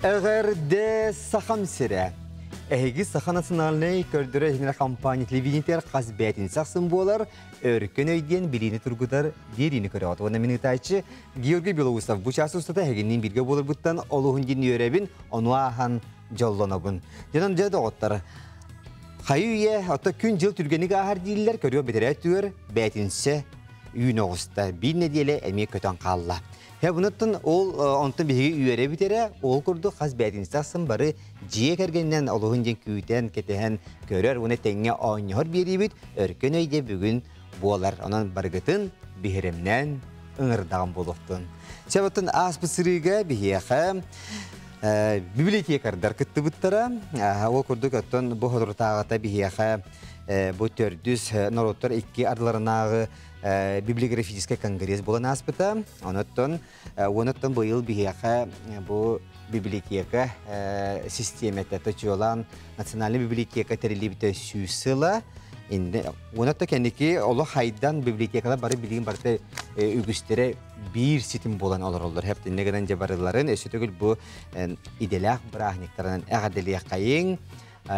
Эҕэрдэ Сахам сирэ! Эһиги Саха национальнай көрдөрөр иһинэр компания телевидениетигэр хас бээтинсэ ахсын буолар өркөн өй диэн билиини тургутар биэриини көрөҕүт. Уонна мин ыытааччы Георгий Белоусов бу чаас устата эһигинниин бииргэ буоларбыттан олуһун диэн үөрэбин, ону ааһан дьоллонобун. Дьонон дьэ доҕоттор, хайы үйэ, ото күн-дьыл түргэнник ааһар дииллэр, көрүө бэтэрээ өттүгэр бээтинсэ үүн оҕуста. Биир нэдиэлэ эмиэ көтөн хаалла. Һэ бунуттан ол онтон биһиги үөрэбит эрэ, ол курдук хас бээтинсэ ахсын бары дьиэ кэргэнинэн олуһун диэн күүтэн, кэтэһэн көрөр уонна тэҥҥэ оонньоһор биэриибит өркөн өйдө бүгүн буолар. Онон барыгытын биһирэмнээн ыҥырдаҕым буолуохтун. Чэ оттон ааспыт сырыыга биһиэхэ библиотекардар кыттыбыттара. Ол курдук оттон бу соторутааҕыта биһиэхэ бу төрдүс норуоттар икки ардыларынааҕы библиографическай конгресс буолан ааспыта. Онуттан уонуттан быйыл биһиэхэ бу библиотека систиэмэтэ точуолаан национальный библиотека тэриллибитэ сүүс сыла. Уонна кэнники олох хайдан библиотекалар бары билигин барыта үгүстэрэ биир ситим буолан олороллор. Хэптинне гынан дьэ барыларын өссө төгүл бу идэлээх бырааһынньыктарынан эҕэрдэлиэххэйиҥ.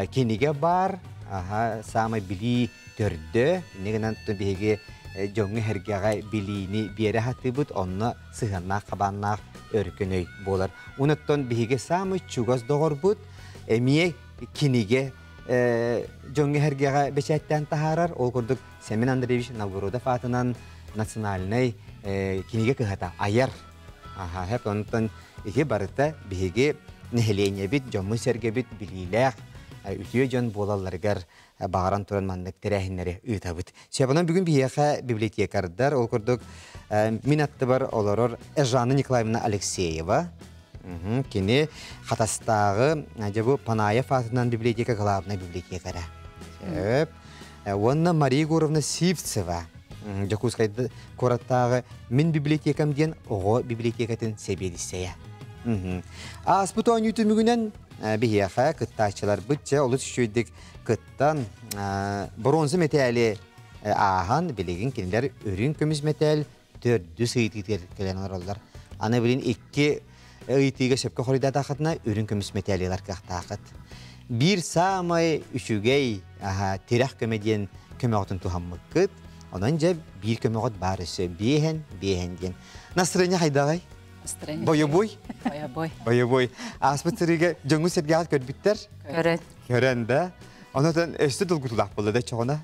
Кинигэ бар, аха, саамай билии төрдө. Инньэ гынан биһиги дьоҥҥо-сэргэҕэ билиини биэрэ сатыыбыт, онно сыһыаннаах хабааннаах өркөн өй буолар. Онуттан биһиги саамай чугас доҕорбут эмиэ кинигэ дьоҥҥо-сэргэҕэ бэчээттээн таһаарар. Ол курдук Семен Андреевич Новгородов аатынан национальнай кинигэ кыһата айар. Аха, хэп онтон ити барыта биһиги нэһилиэнньэбит, дьоммут-сэргэбит билиилээх, үтүө дьон буолалларыгар баҕаран туран маннык тэрээһиннэри ыытабыт. Сөп, бүгүн биһиэхэ библиотекардар, ол курдук мин аттыбар олорор Жанна Николаевна Алексеева, кини Хатастааҕы дьэ бу Панаев аатынан библиотека главнай библиотекара. Сөп. Уонна Мария Егоровна Сивцева, Дьокуускай куораттааҕы Мин библиотекам диэн оҕо библиотекатын сэбиэдиссэйэ. Ааспыт оонньуу түмүгүнэн биһиэхэ кыттааччыларбыт дьэ олус үчүгэйдик кыттан боруонса мэтээли ааһан билигин кинилэр үрүҥ көмүс мэтээл төрдүс ыйытыытыгар кэлэн олороллор. Аны билин икки ыйытыыга сөпкө хоруйдаатаххытына үрүҥ көмүс мэтээли ылар кыахтааххыт. Биир саамай үчүгэй тирэх көмө диэн көмөҕүтүн туһаммыккыт. Онон дьэ биир көмөҕүт баар өссө биэһэн, биэһэн диэн. Настроение хайдаҕай? Настроение. Бойобуой? Бойобуой. Бойобуой. Ааспыт сырыыга дьоҥҥу сэргэҕит көрбүттэр. Көрөн. Көрөн да. Онон өссө долгутуулаах буолла да чоҕуна.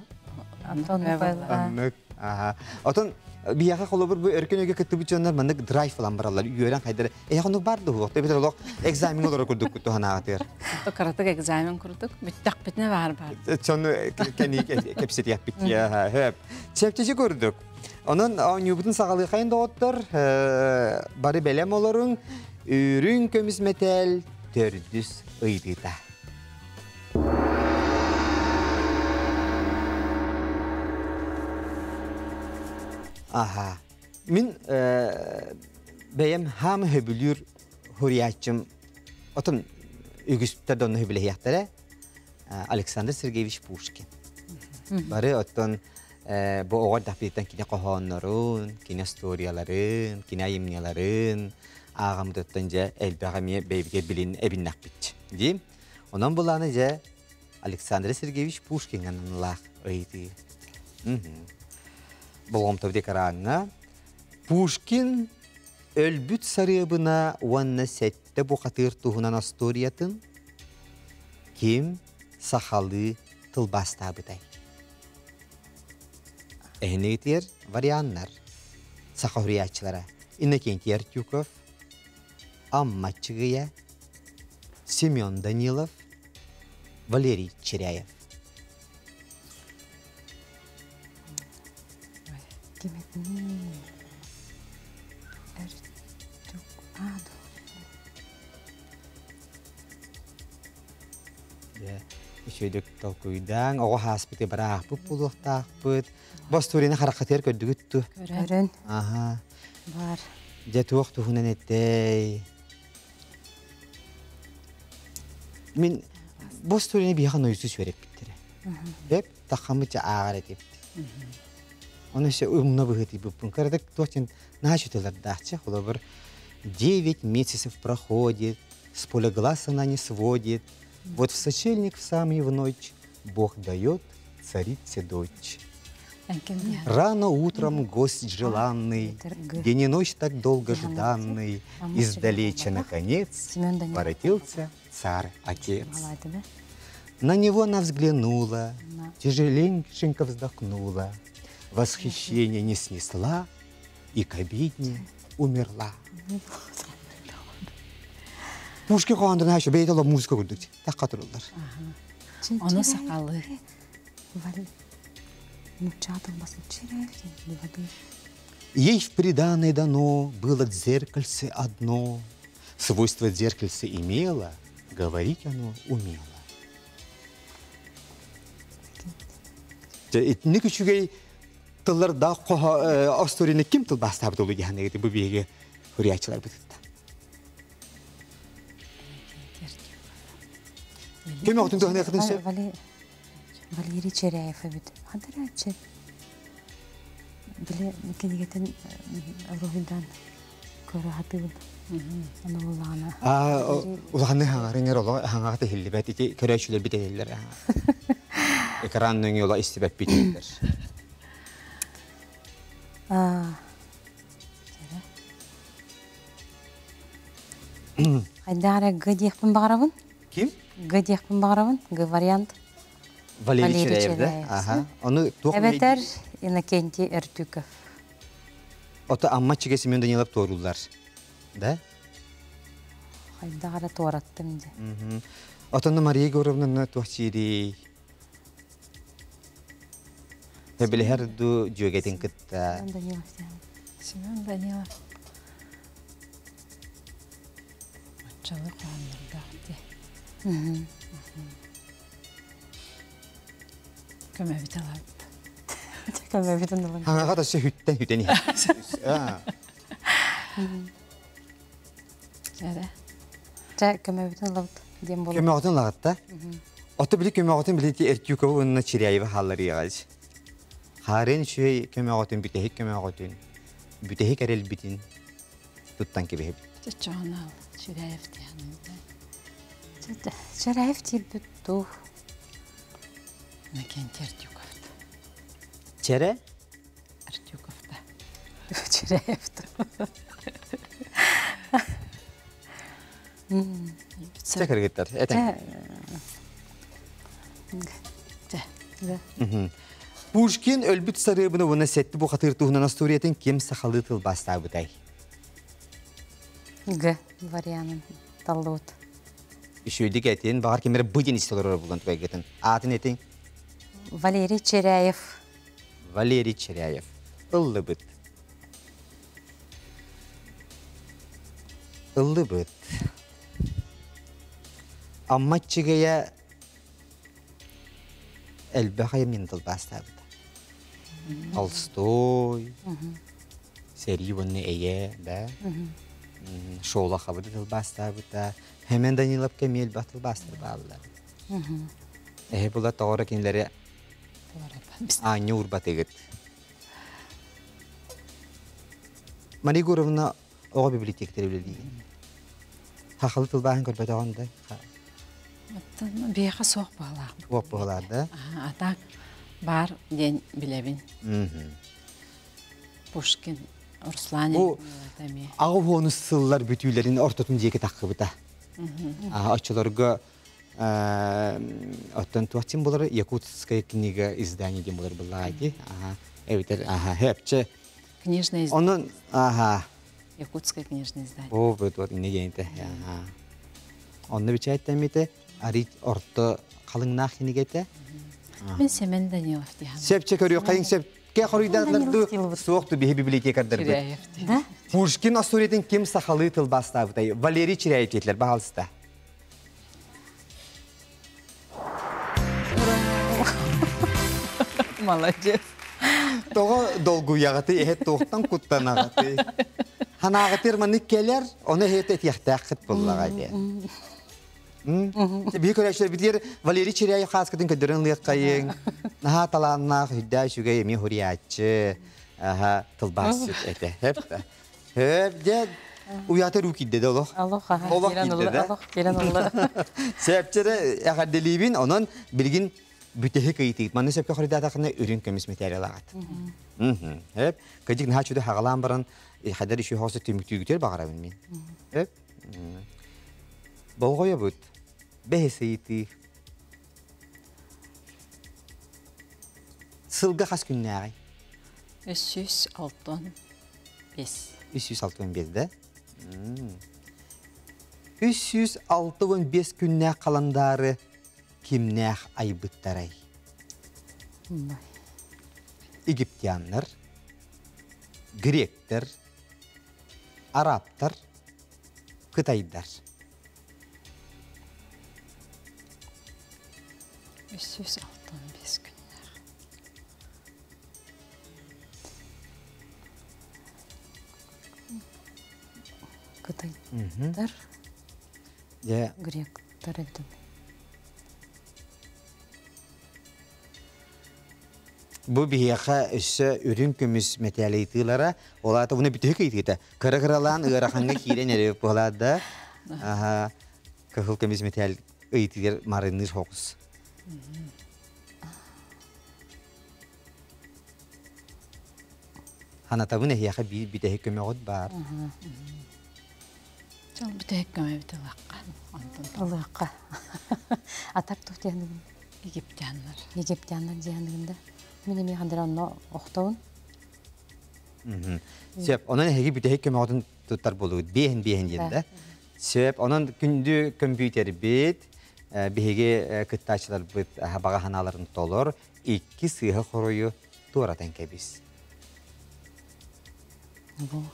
Антон Михайлович. Оннук. Аха. Отон биһиэхэ холобур бу өркөн өйгө кыттыбыт дьоннор маннык драйв ылан бараллар, үөрэн хайдара. Эһэ оннук бар дуо? Эбэтэр олох экзамен олоро курдук туһанаатыгар. Кыратык экзамен курдук бүттэхпитинэ баар бар. Сону кэни кэпсэтиэхпит. Хөп. Чэпчэчи курдук. Онон оонньуубутун саҕалыахайын доҕоттор, бары бэлэм олоруҥ, үрүҥ көмүс мэтээл төрдүс ыйытыыта. Аха. Мин бэйэм хаамы хөбүлүүр хуруйааччым отон үгүстэр да онно хөбүлэһиэхтэрэ Александр Сергеевич Пушкин. Бары оттон бу оҕо эрдэхпититтэн кини хоһооннорун, кини историяларын, кини айымньыларын ааҕаммытыттан дьэ элбэх эмиэ бэйэбитигэр билин эбиннэхпит дии. Онон былааны дьэ Александр Сергеевич Пушкиҥҥа аналлаах ыйытыы. Болҕомтобут экраҥҥа Пушкин өлбүт сарыабына уонна сэттэ бухатыыр туһунан остуоруйатын ким сахалыы тылбаастаабытай? Эһинигитигэр варианнар. Саха суруйааччылара Иннокентий Артюков, Амма Чыгыя, Семен Данилов, Валерий Чиряев. Үчүгэйдик толкуйдаан, оҕо хааспыты бараахпыт буолуохтаахпыт. Бостуурины хараххытыгар көрдүгүт ту? Көрөн. Аха. Бар. Дьэ туох туһунан этэй? Мин бу историяны биһиэхэ нойусу үөрэппиттэрэ. Бэп тахамыча ааҕар этибит. Оны өссө умна быһыытыйбыппын. Кыратык туох дьин наһаа чуталардаахчы. Холобур, девять месяцев проходит. С поля глаз она не сводит. Вот в сочельник в самый в ночь Бог дает царице дочь. Рано утром гость желанный, день и ночь так долго жданный, издалече, наконец, воротился царь-отец. На него она взглянула, тяжеленько вздохнула, восхищение не снесла и к обидне умерла. Пушкин хоһоонун хашы бэйэтэ олох музыка курдук тахха туруллар. Ону сахалыы. Ей в приданое дано было зеркальце одно, свойство зеркальце имело, говорить оно умело. Итинник үчүгэй тыллардаах остуоруйаны ким тылбаастаабыт олу диһаныгыт бу биһиги хуриячыларбытытта. Ким оҕотун туһаныахытын сөп? Валерий Черяев эбит. Хадырааччы. Били кинигэтин уруһуйдаан көрө хатыыбын. Аны буллаҕына. Аа, улаханны хаҥарыҥар олоҕо хаҥаҕа тиһиллибэт ити көрөөччүлэрбит этэллэр. Экран нөҥүө ола истибэппит дииллэр. Аа. Хайдах эрэ Г диэхпин баҕарабын. Ким? Г диэхпин баҕарабын. Г вариант. Валерий Чиряев, да? Аха. Ону туох Эбэтэр Иннокентий Эртюков. Ото Амма чигэ Семен Данилов туорууллар. Да? Хайдах эрэ туораттым дии. Отонно Мария Егоровнаны туох сиирий? Сөбүлэһэр дуу дьүөгэтин кытта? Семен Данилов Семен Данилов. Оччолор хоһооннордоох дии. Көмөбүт ылабыт. Көмөбүтүн ылан. Хаҥаҕа да хүттэн хүтэн иһэр. Эрэ. Чэ, көмөбүтүн ылабыт диэн буолар. Көмөҕүтүн ылаҕыт да? Ото били көмөҕүтүн били Эртюкова уонна Чиряева хаалларыаҕа. Хаарын үчүгэй көмөҕүтүн, бүтэһик көмөҕүтүн, бүтэһик эрэлбитин туттан кэбиһэбит. Чочоонал Чиряев диэн. Чиряев диирбит дуу? Иннокентий Артюков. Чере? Артюков да. Чиряев Чэ кыргыттар, этэн. Пушкин өлбүт сарыабыны уонна сэтти бухатыыр туһунан остуоруйатын ким сахалыы тылбаастаабытай? Г варианын таллыбыт. Үчүгэйдик этин, баҕар ким эрэ бу диэн истэ олорор булан турайгытын. Аатын этиҥ. Валерий Черяев. Валерий Черяев. Ыллыбыт. Ыллыбыт. Амма Чигэйэ элбэх айымньыны тылбаастаабыта. Толстой, сэрии уонна эйэ, да? Шолоховы да тылбаастаабыта. Хэмэн Даниловка эмиэ элбэх тылбаастар бааллар. Эһи була тоҕо кинилэри аанньа уурбатыгыт. Мария Егоровна оҕо библиотекаҕа үлэлиигин. Хахалы тылбааһын көрбөтөҕүн да? Оттон биһиэхэ суох быһалаах. Суох быһалаах да? А так бар диэн билэбин. Пушкин, Руслан Бу аҕыс сыллар бүтүүлэрин ортотун диэки таххыбыта. Оччолорго оттон туох булар Якутская книга издание диэн булар былаайди. Эбитер аха хепче. Книжное издание. Онон аха. Якутское книжное издание. О, вот вот инне генте. Аха. Онно бичээттэммите арит орто халыҥнаах кинигэтэ. Мин Семен Данилов диэн. Сепче көрүөххэйиҥ сепке хоруйдаатылар ду суох ту биһи библиотекардарбыт. Да? Пушкин остуоруйатын ким сахалыы тылбаастаабытай? Валерий Чиряев диэтилэр, баһаалыста. Молодец. Тоҕо долгуйаҕытый, эһэ туохтан куттанаҕытый? Ханаҕытыр маннык кэлэр, ону эһиэт этиэхтээххит буоллаҕа диэн. Биһи көрөөччүлэр битигэр Валерий Чиряев хааскытын көрдөрөн ылыаххайыҥ. Наһаа талааннаах, үрдээх үчүгэй эмиэ хурияччы, аха, тылбаасчыт этэ. Хөп. Хөп, дьэ. Уятар уу киирдэ да олох. Олох аха. Олох Киирэн киирдэ ылла. да. Олох киирэн ылла. Сөпчөрө эҕэрдэлиибин, онон билигин бүтэһик ыйытыыт. Манна сөпкө хоруйдаатаххына үрүҥ көмүс мэтээлэлээҕит. Эп, кыдьык наһаа чудо хаҕалаан баран хайдар үшү хоосу түмүктүүгүтүөр баҕарабын мин. Эп. Болҕойобут. Бэһис ыйытыы. Сылга хас күннээҕий? 365. 365 да? 365 күннээх халандаары кимнээх айбыттарай? Египтяннар, гректэр, арабтар, кытайдар. 365 күннээх. Кытайдар, Дьэ, гректар эбитин. Бу биһиэхэ өссө үрүҥ көмүс мэтээл ыйытыылара, ол аата буну бүтүһүк ыйытыыта. Кыра-кыралаан ыарахаҥҥа киирэн эрэ буолаат да, аха, кыһыл көмүс мэтээл ыйытыгар марынныыр соҕус. Ханатабын эһиэхэ биир бүтэһик көмөҕүт баар. Чол бүтэһик көмөбүт ылыахха. Онтон Ылыахха. Атак тух диэхнигин? Египтяннар. Египтяннар диэхнигин да. Мин эмиэ хандара онно охтобун. Сөп, онон эһиги бүтэһик көмөҕүтүн туттар буолугут. Биэһин биэһин диэн да. Сөп, онон күндү көмпүүтэрбит, биһиги кыттааччыларбыт баҕа санааларын толор, икки сыыһа хоруйу туоратан кэбис. Бу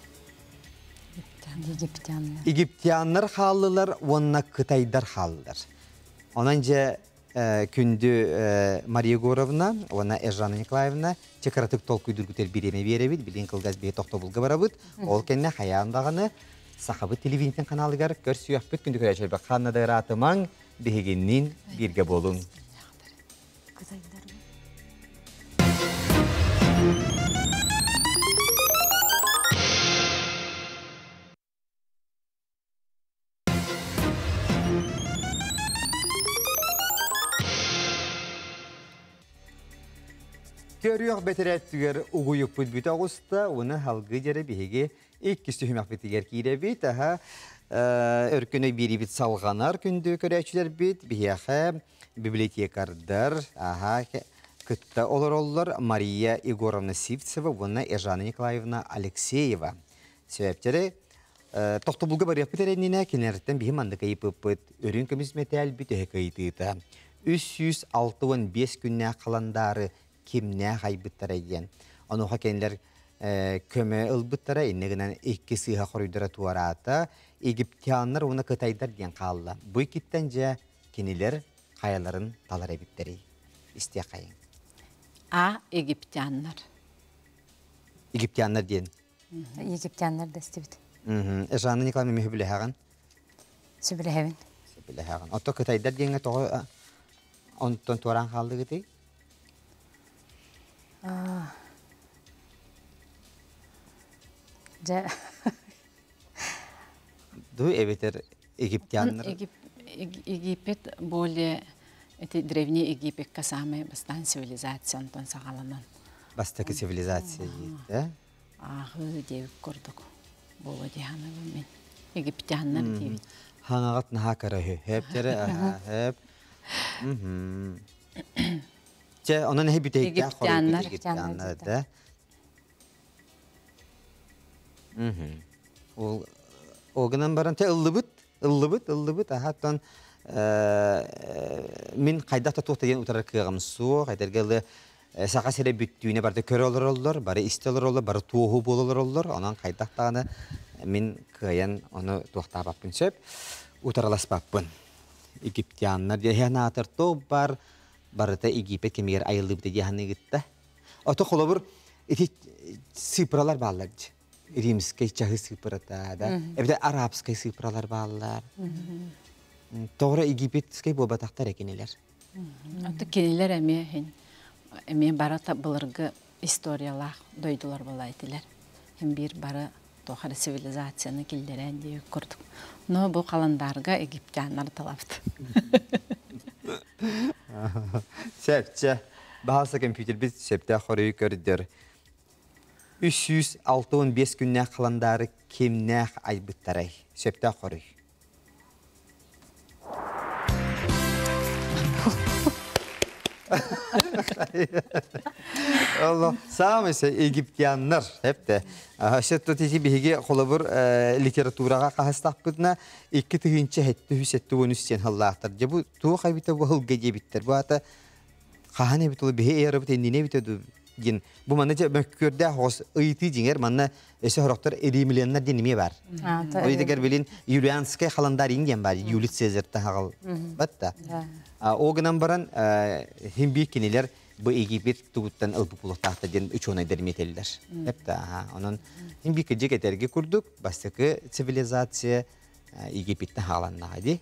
египтяннар. Египтяннар хааллылар уонна кытайдар хааллылар. Онон дьэ күндү Мария Егоровна уонна Эржана Николаевна чекаратык толкуйдургутер бириэмэ биэрэбит, билин кылгас биһи тохтобулга барабыт. Ол кэннэ хайаан даҕаны Сахабыт телевидениетин каналыгар көрсүөхпүт күндү көрөөччүлэр ханна да ыраатымаҥ, биһигинниин бииргэ буолуҥ. Кытайдар. Көрүөх бэтэрээттигэр угуйукпут бүтэ оҕуста, уну халгыы дьэрэ биһиги иккис түһүмэхпитигэр киирэбит. Аха, өркөнөй биэрибит салҕанар күндү көрөөччүлэрбит биһиэхэ библиотекардар аха кытта олороллор Мария Егоровна Сивцева уонна Ежана Николаевна Алексеева. Себептере тохтобулга барыахпыт эрэннинэ кинилэртэн биһи маннык ыйыппыппыт үрүҥ көмүс мэтээл бүтэһик ыйытыыта 365 күннээх халандаары кимнээх айбыттара диэн. Онуоха кинилэр көмө ылбыттара, иннэ гынан икки сыыһа хоруйдара туораата, египтяннар уонна кытайдар диэн хаалла. Бу иккиттэн дьэ кинилэр хайаларын талар эбиттэрий? Истиэххэйиҥ. А египтяннар. Египтяннар диэн. Египтяннар дэстибит. Жанна Николаевна миһи билэһэҕин? Сөбүлэһэбин. Сөбүлэһэҕин. Ото кытайдар диэҥҥэ тоҕо онтон туораан хааллыгытый? Дьэ. Ду эбэтэр египтяннар? Египет более эти древний Египекка самый бастаан цивилизация онтон саҕаланан. Бастакы цивилизация да? Ааҕыы диэбит курдук буолуо дии саныыбын мин. Египтяннар диибит. Хаҥаҕыт наһаа кыра үһү. Хэп хэп. Чэ, онон эһи бүтэһиктээх Египтяннар. Египтяннар да. Ол ол гынан баран те ыллыбыт, ыллыбыт, ыллыбыт, аха мин хайдах да туох диэн утарар кыаҕым суох, этэргэ ылы саха сирэ бүттүүнэ барыта көрө олороллор, бары истэ олороллор, бары туоһу буола олороллор, онон хайдах даҕаны мин кыайан ону туохтаабаппын сөп, утарыласпаппын. Египтяннар диэн аатар топ бар, барыта Египет кэмигэр айыллыбыта дии саныыгытта. Ото холобур ити цифралар бааллар Римскэй чаһы сыыпырата да, эбэтэр арабскай сыыпыралар бааллар. Тоҕо египетскэй буолбатахтар экинилэр. Ото кинилэр эмиэ хин эмиэ бара былыргы историялаах дойдулар буолайтилэр. Хин биир бары Тоқары цивилизацияны киллерен дии курдук. Но бу халандаарга египтяннар талабыт. Сөпчө. Баһалса компьютербит сөптөөх хоруйу көрдөр. 365 күннээх халандаары кимнээх айбыттарай? Сөптөөх хоруй. Алла, саамай египтяннар хепте. Өссө тути биһиги холобур литератураға хаһыстахпытына 2773 сен халлаахтар. Же бу туох айбыта бу хылга диэбиттер. Бу ата хаһан эбит ол биһи эрабыт эннине эбит дин. Бу манна же мөккөрдө хос ыйты жиңер манна эсе хорохтор эримиленнер дин неме бар. Ойдегер билин Юлианский халандар инген бар. Юлий Цезарь тахагал. Батта. О гынан баран химби кинилер бу Египет тугуттан ылбы булуктаахта ден ученыйдар метеллер. Эпта, онон химби кежек этерге курдук, бастыкы цивилизация Египеттен халаннага ди.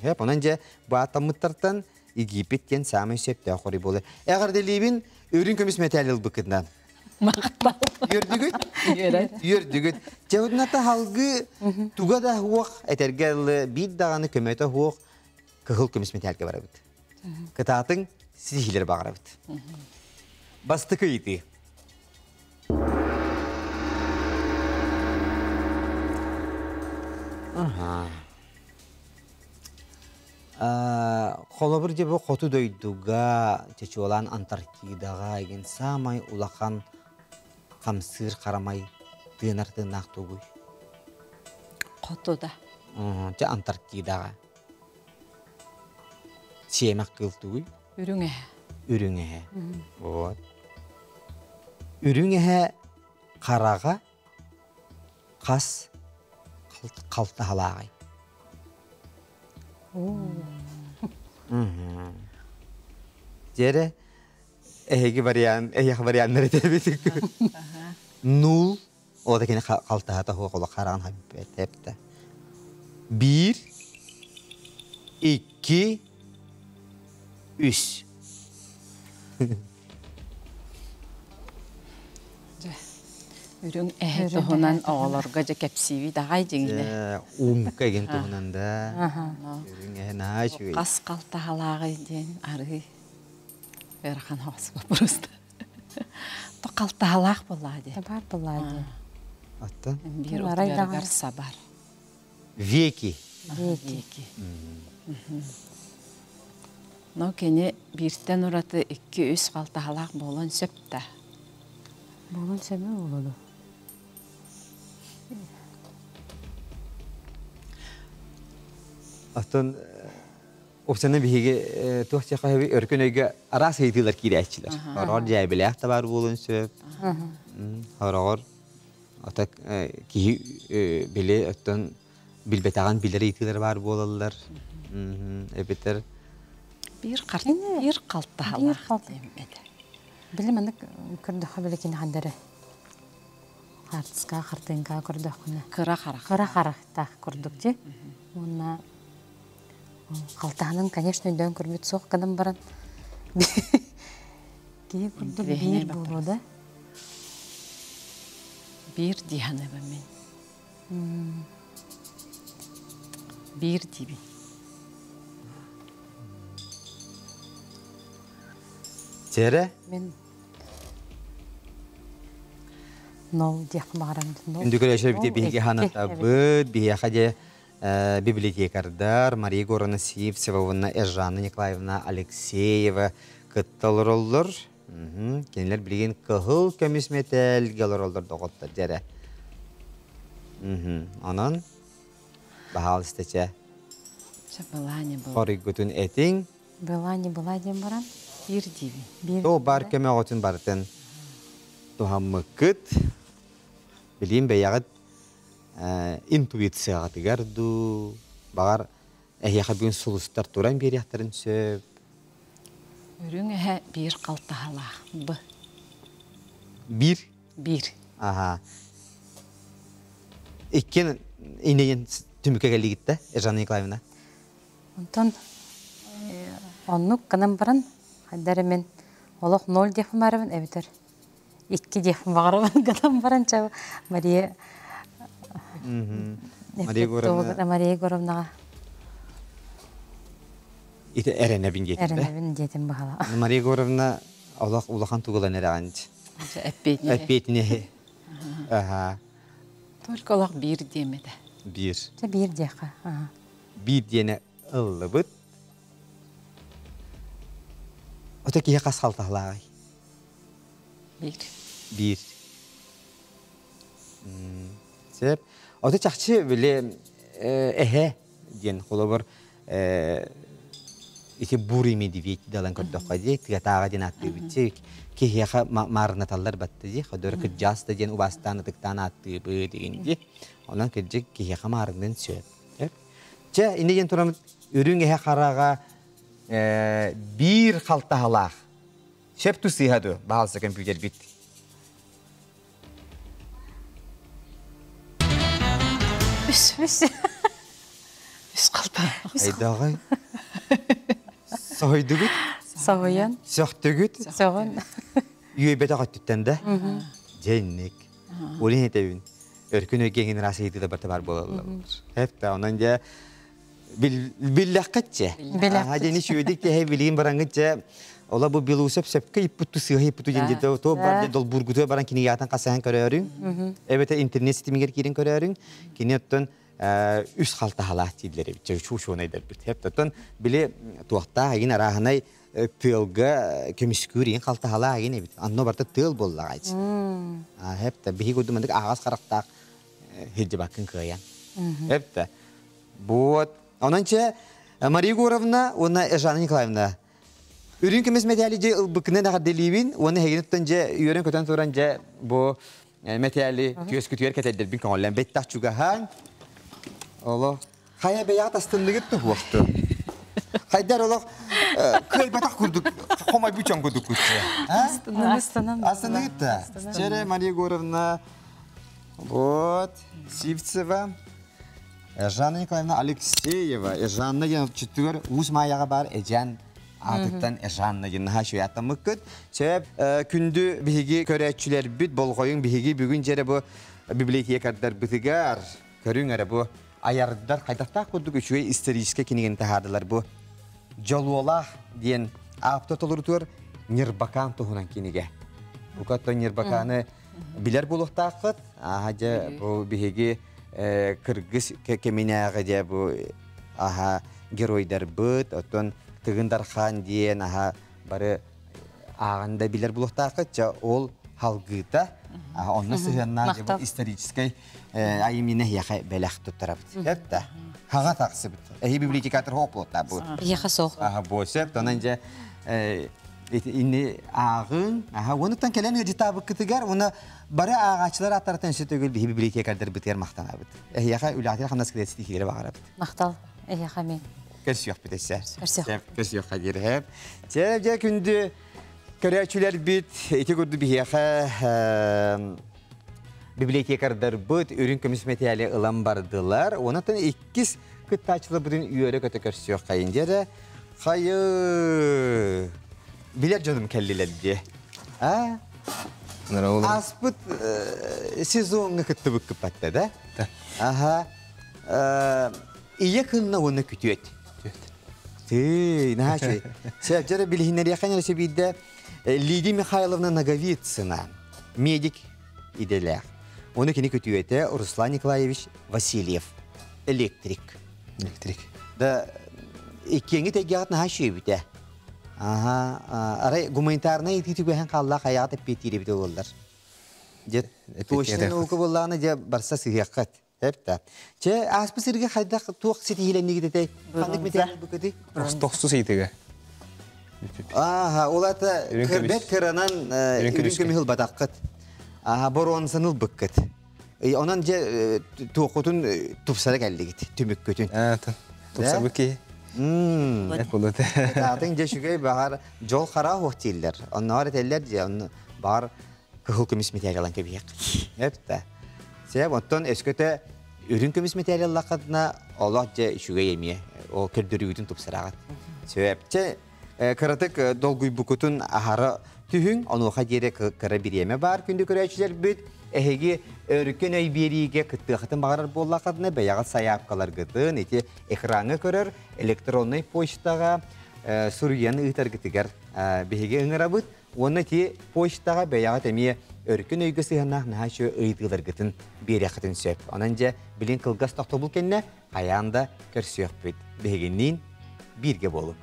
Хеп, онон же бу атамыттартан Египеттен самый сөптө хори болы. Эгер делибин өрүн көмүс металл ылбыкынан. Мактал. Йөрдүгүт? Йөрдүгүт. Жабыдната халгы туга да хуох этергел бир даганы көмөтө хуох кыһыл көмүс металлге барабыт. Кытаатын сихилер багарабыт. Бастыкы ити. Аха. Холобур же бу хоту дойдуга, чечуалан Антарктидаға еген самай улахан қамсыр қарамай тыынар тыынақ тугуй. Хотуда. Же Антарктидаға. Сиэмак кыл тугуй. Үрүңэ. Үрүңэһэ. Вот. Үрүңэһэ қараға қас қалтахалағай. Жере эһиги вариант, эһиги варианттар этебит. Нул, о да кene қалтахата хуа кола қараған хаббет хепте. 1 2 3. Үрүң эһэ туһунан оҕолорго же кэпсииби даҕай дьиҥинэ. Умка ген туһунан да. Үрүң эһэ наһаа үчүгэй. Хас қалтахалааҕый диэн арыы ыарахан хоос просто. То қалтахалаах буоллаа дии. Бар буоллаа дии. Аттан? Биир утуйарыгар сабар. Веки. Веки. Но кини бииртэн ураты 2-3 қалтахалаах буолан сөп да. Буолан сөбө буолуду. Аттан Опсана биһиги туох тиэхэ өркөн өйгө араас ыйытыылар киирээччилэр. Хороор дьээбилээх да баар буолун сөп. Хороор ата киһи били оттон билбэтаҕан билэр ыйытыылар баар буолаллар. Эбитер Биир биир қалтахалаах диэммэтэ. Били маннык көрдөхө били кини хандары. Хартыска хартыҥка көрдөхүнэ. Кыра харах. Кыра харахтаах курдук ти. Уонна қалтаһанын, конечно, өйдөөн көрбүт суох гынан баран. Киһи курдук биир буолуо да. Биир диһаныбын мин. Биир диибин. Тере? Мен нол диэх баарам. Үндүкөр өшөр бите биһиги ханатабыт, биһиэхэ же библиотекардар Мария Егоровна Сивцева уонна Эжанна Николаевна Алексеева кытталар. Кинилер билигин кыһыл көмүс метелге олороллор доҕоттор дьэрэ. Онон баһаал истече. Была не была. Хоруйгутун этиң. Была не была диэн баран. Биир диибин. Тоо бар көмө оҕотун барытын туһаммыккыт. Билиин бэйэҕит интуицияҕытыгар дуу, баҕар эһиэхэ бүгүн сулустар туран биэриэхтэрин сөп. Үрүҥ эһэ биир қалтахалаах. Б. Биир? Биир. Аха. Иккин инейин түмүккэ кэллигитте, Жанна Николаевна. Онтон оннук гынан баран, хайдары мен олох 0 диэхпин барабын, эбитер 2 диэхпин баҕарабын гынан баран ча Мария Мария Егоровна. Мария Егоровнаҕа. Ити эрэнэбин диэтим. Эрэнэбин диэтим баһала. Мария Егоровна олох улахан тугулан эрэҕин. Эппиэтинэһи. Эппиэтинэһи. Аха. Только олох биир диэм этэ. Биир. Чэ биир диэххэ. Аха. Биир диэни ыллыбыт. Ото киһи хас халтаһлааҕый? Биир. Биир. Сөп. Ото чахчы били эһэ диэн холобур ити бурый медведь далан көрдөххө дии тыатааҕа диэн ааттыыбыт киһиэхэ маарынаталлар батта дии ходор кырдьаас да диэн убаастаан ытыктаан ааттыыбыт деген дии онон кырдьык киһиэхэ маарынныын сөп чэ инне диэн тураммыт үрүҥ эһэ хараҕа биир халтаһалаах сөп тусыыһа дуо баалса компьютербит Үс. Үс. Үс қалта. Айдаҕай. Соһуйдугут? Соһуйан. Сөхтүгүт? Сөҕөн. Үөйбэтэх өттүттэн да? Дьэ инник. Улин этэбин. Өркүн өйгеңин ыраас ыйытыыта барта бар буолаллар. Хепта, онон дьэ биллэххитчэ. Билэххит. Дьэни сүөдик тэһэ билигин бараҥҥыт дьэ ола бу Белоусов сөпкө иппутту сыыһа иппуту диэн дьэ то бар дьэ долбуургутуга баран кинигаатын хасаһан көрөөрүҥ. Эбэтэ интернет ситимигэр киирэн көрөөрүҥ. Кини оттон үс халтаһалаах дииллэр эбит. Чэ учуонайдарбыт. Хеп оттон били туохтаах игин арааһынай тыалга көмүскүүр игин халтаһалаах игин эбит. Анно барта тыал буоллаҕа. Хеп та биһи курдук ааҕас харахтаах хилдьибаккын кыайан. Хеп та Вот. Онон че Мария Егоровна уонна Жанна Николаевна үрүҥ көмүс мэтээли дьэ ылбыккынан эҕэрдэлиибин уонна эһигиниттэн дьэ үөрэн-көтөн туран дьэ бу мэтээли түөскүтүгэр кэтэрдэрбин көҥүллэн бэттэх чугаһаан олох хайа бэйэҕит астынныгыт туһуохтун хайдар олох кыайбатах курдук хомойбут дьон курдуккут Астынан. астынныгыт да Чere Мария Егоровна вот Сивцева Жанна Николаевна Алексеева, Жанна диэн чүттүгэр Уус Маайаҕа баар Эдьээн аатыттан Жанна диэн наһаа үчүгэй ааттаммыккыт. Сөп, күндү биһиги көрөөччүлэрбит, болҕойуҥ биһиги бүгүн дьэрэ бу библиотекардарбытыгар көрүҥ эрэ бу айардар хайдахтаах курдук үчүгэй историческай кинигэни таһаардылар бу Дьолуолаах диэн автор толорутугар Ньырбакаан туһунан кинигэ. Бука Ньырбакааны билэр буолуохтааххыт. Ааһа дьэ бу биһиги кыргыз кэминээҕи дьэ бу аһа геройдарбыт, оттон Тыгын Дархан диэн аһа бары ааҕан да билэр буолуохтааххыт. Чэ ол халгыыта онно сыһыаннаах дьэ бу историческай айымньыны эһиэхэ бэлэх туттарабыт. Сөп да? Хаҥа тахсыбыт. Эһи библиотекатор хоох буолуохтаах бу. Эһиэхэ суох. Аха бу сөп. Онон дьэ инни ааҕыҥ. Аха уонуттан кэлэн ыалдьытаабыккытыгар уонна бары ааҕааччылар ааттарыттан өссө төгүл биһи библиотекардарбытыгар махтанабыт. Эһиэхэ үлэҕитигэр хамнаскытыгар ситиһиилэри баҕарабыт. Махтал. Эһиэхэ эмиэ. Көрсүөхпүт өссө. Көрсүөх. Көрсүөххэ диэри. Чэ, дьэ күндү көрөөччүлэрбит ити курдук биһиэхэ библиотекардарбыт үрүҥ көмүс мэтээли ылан бардылар. Онон иккис кыттааччыларбытын үөрэ-көтө көрсүөххэйин диэрэ. Хайы билэр дьонум кэллилэр дии. А? Ааспыт сезоҥҥа кыттыбыккыппатта да? Аха. Ийэ кынна уонна күтүөт. Тыы, наһаа үчүгэй. Сээдьэрэ билиһиннэриэххэ нэрсэ биирдэ Лидия Михайловна Ноговицына, медик идэлээх. Оны кини күтүөтэ Руслан Николаевич Васильев, электрик. Электрик. Да иккиэҥҥит эйгэҕит наһаа үчүгэйбитэ. Аха, арай гуманитарнай ыйытыы түбэһэн хааллаах айаҕыт эппиэттиир эбитэ буоллар. Дьэ, точнай наука буоллаҕына дьэ барса сыһыаххыт. Эпта. Чэ, ааспыт сиргэ хайдах туох ситиһиилэннигит этэй? Ханнык мэтээли быкыты? Тохсус ыйытыга. Ааха, ол ата кырбет кыранан үрүҥ көмүс ылбатаххыт. Аха, боруонсан ылбыккыт. Онон дьэ туоххутун тупсара кэллигит, түмүккүтүн. Тупсарбыт киһи. Таатын дьэ үчүгэй баҕар дьол хара уох дииллэр. Оннооҕор этэллэр дьэ, онно баҕар кыһыл көмүс мэтээл ылан кэбиһиэх. Эптэ. Сеп, оттон өскөтө үрүҥ көмүс мэтээл ыллаххытына, олох дьэ үчүгэй эмиэ. Ол көрдөрүүгүтүн тупсараҕыт. Сөп. Чэ, кыратык долгуйбукутун аһара Түһүҥ, онуоха диэри кыра бириэмэ баар күндү көрөөччүлэрбит. Эһиги өркөн өй биэриигэ кыттыаххытын баҕарар буоллаххытына, бэйэҕит сайаапкаларгытын ити экраҥҥа көрөр электроннай почтаҕа суруйан ыытаргытыгар биһиги ыҥырабыт. Уонна ити почтаҕа бэйэҕит эмиэ өркөн өйгө сыһыаннаах наһаа үчүгэй ыйытыыларгытын биэриэххитин сөп. Онон дьэ, билин кылгас тохтобул кэннэ хайаан да көрсүөхпүт. Биһигинниин бииргэ буолуҥ.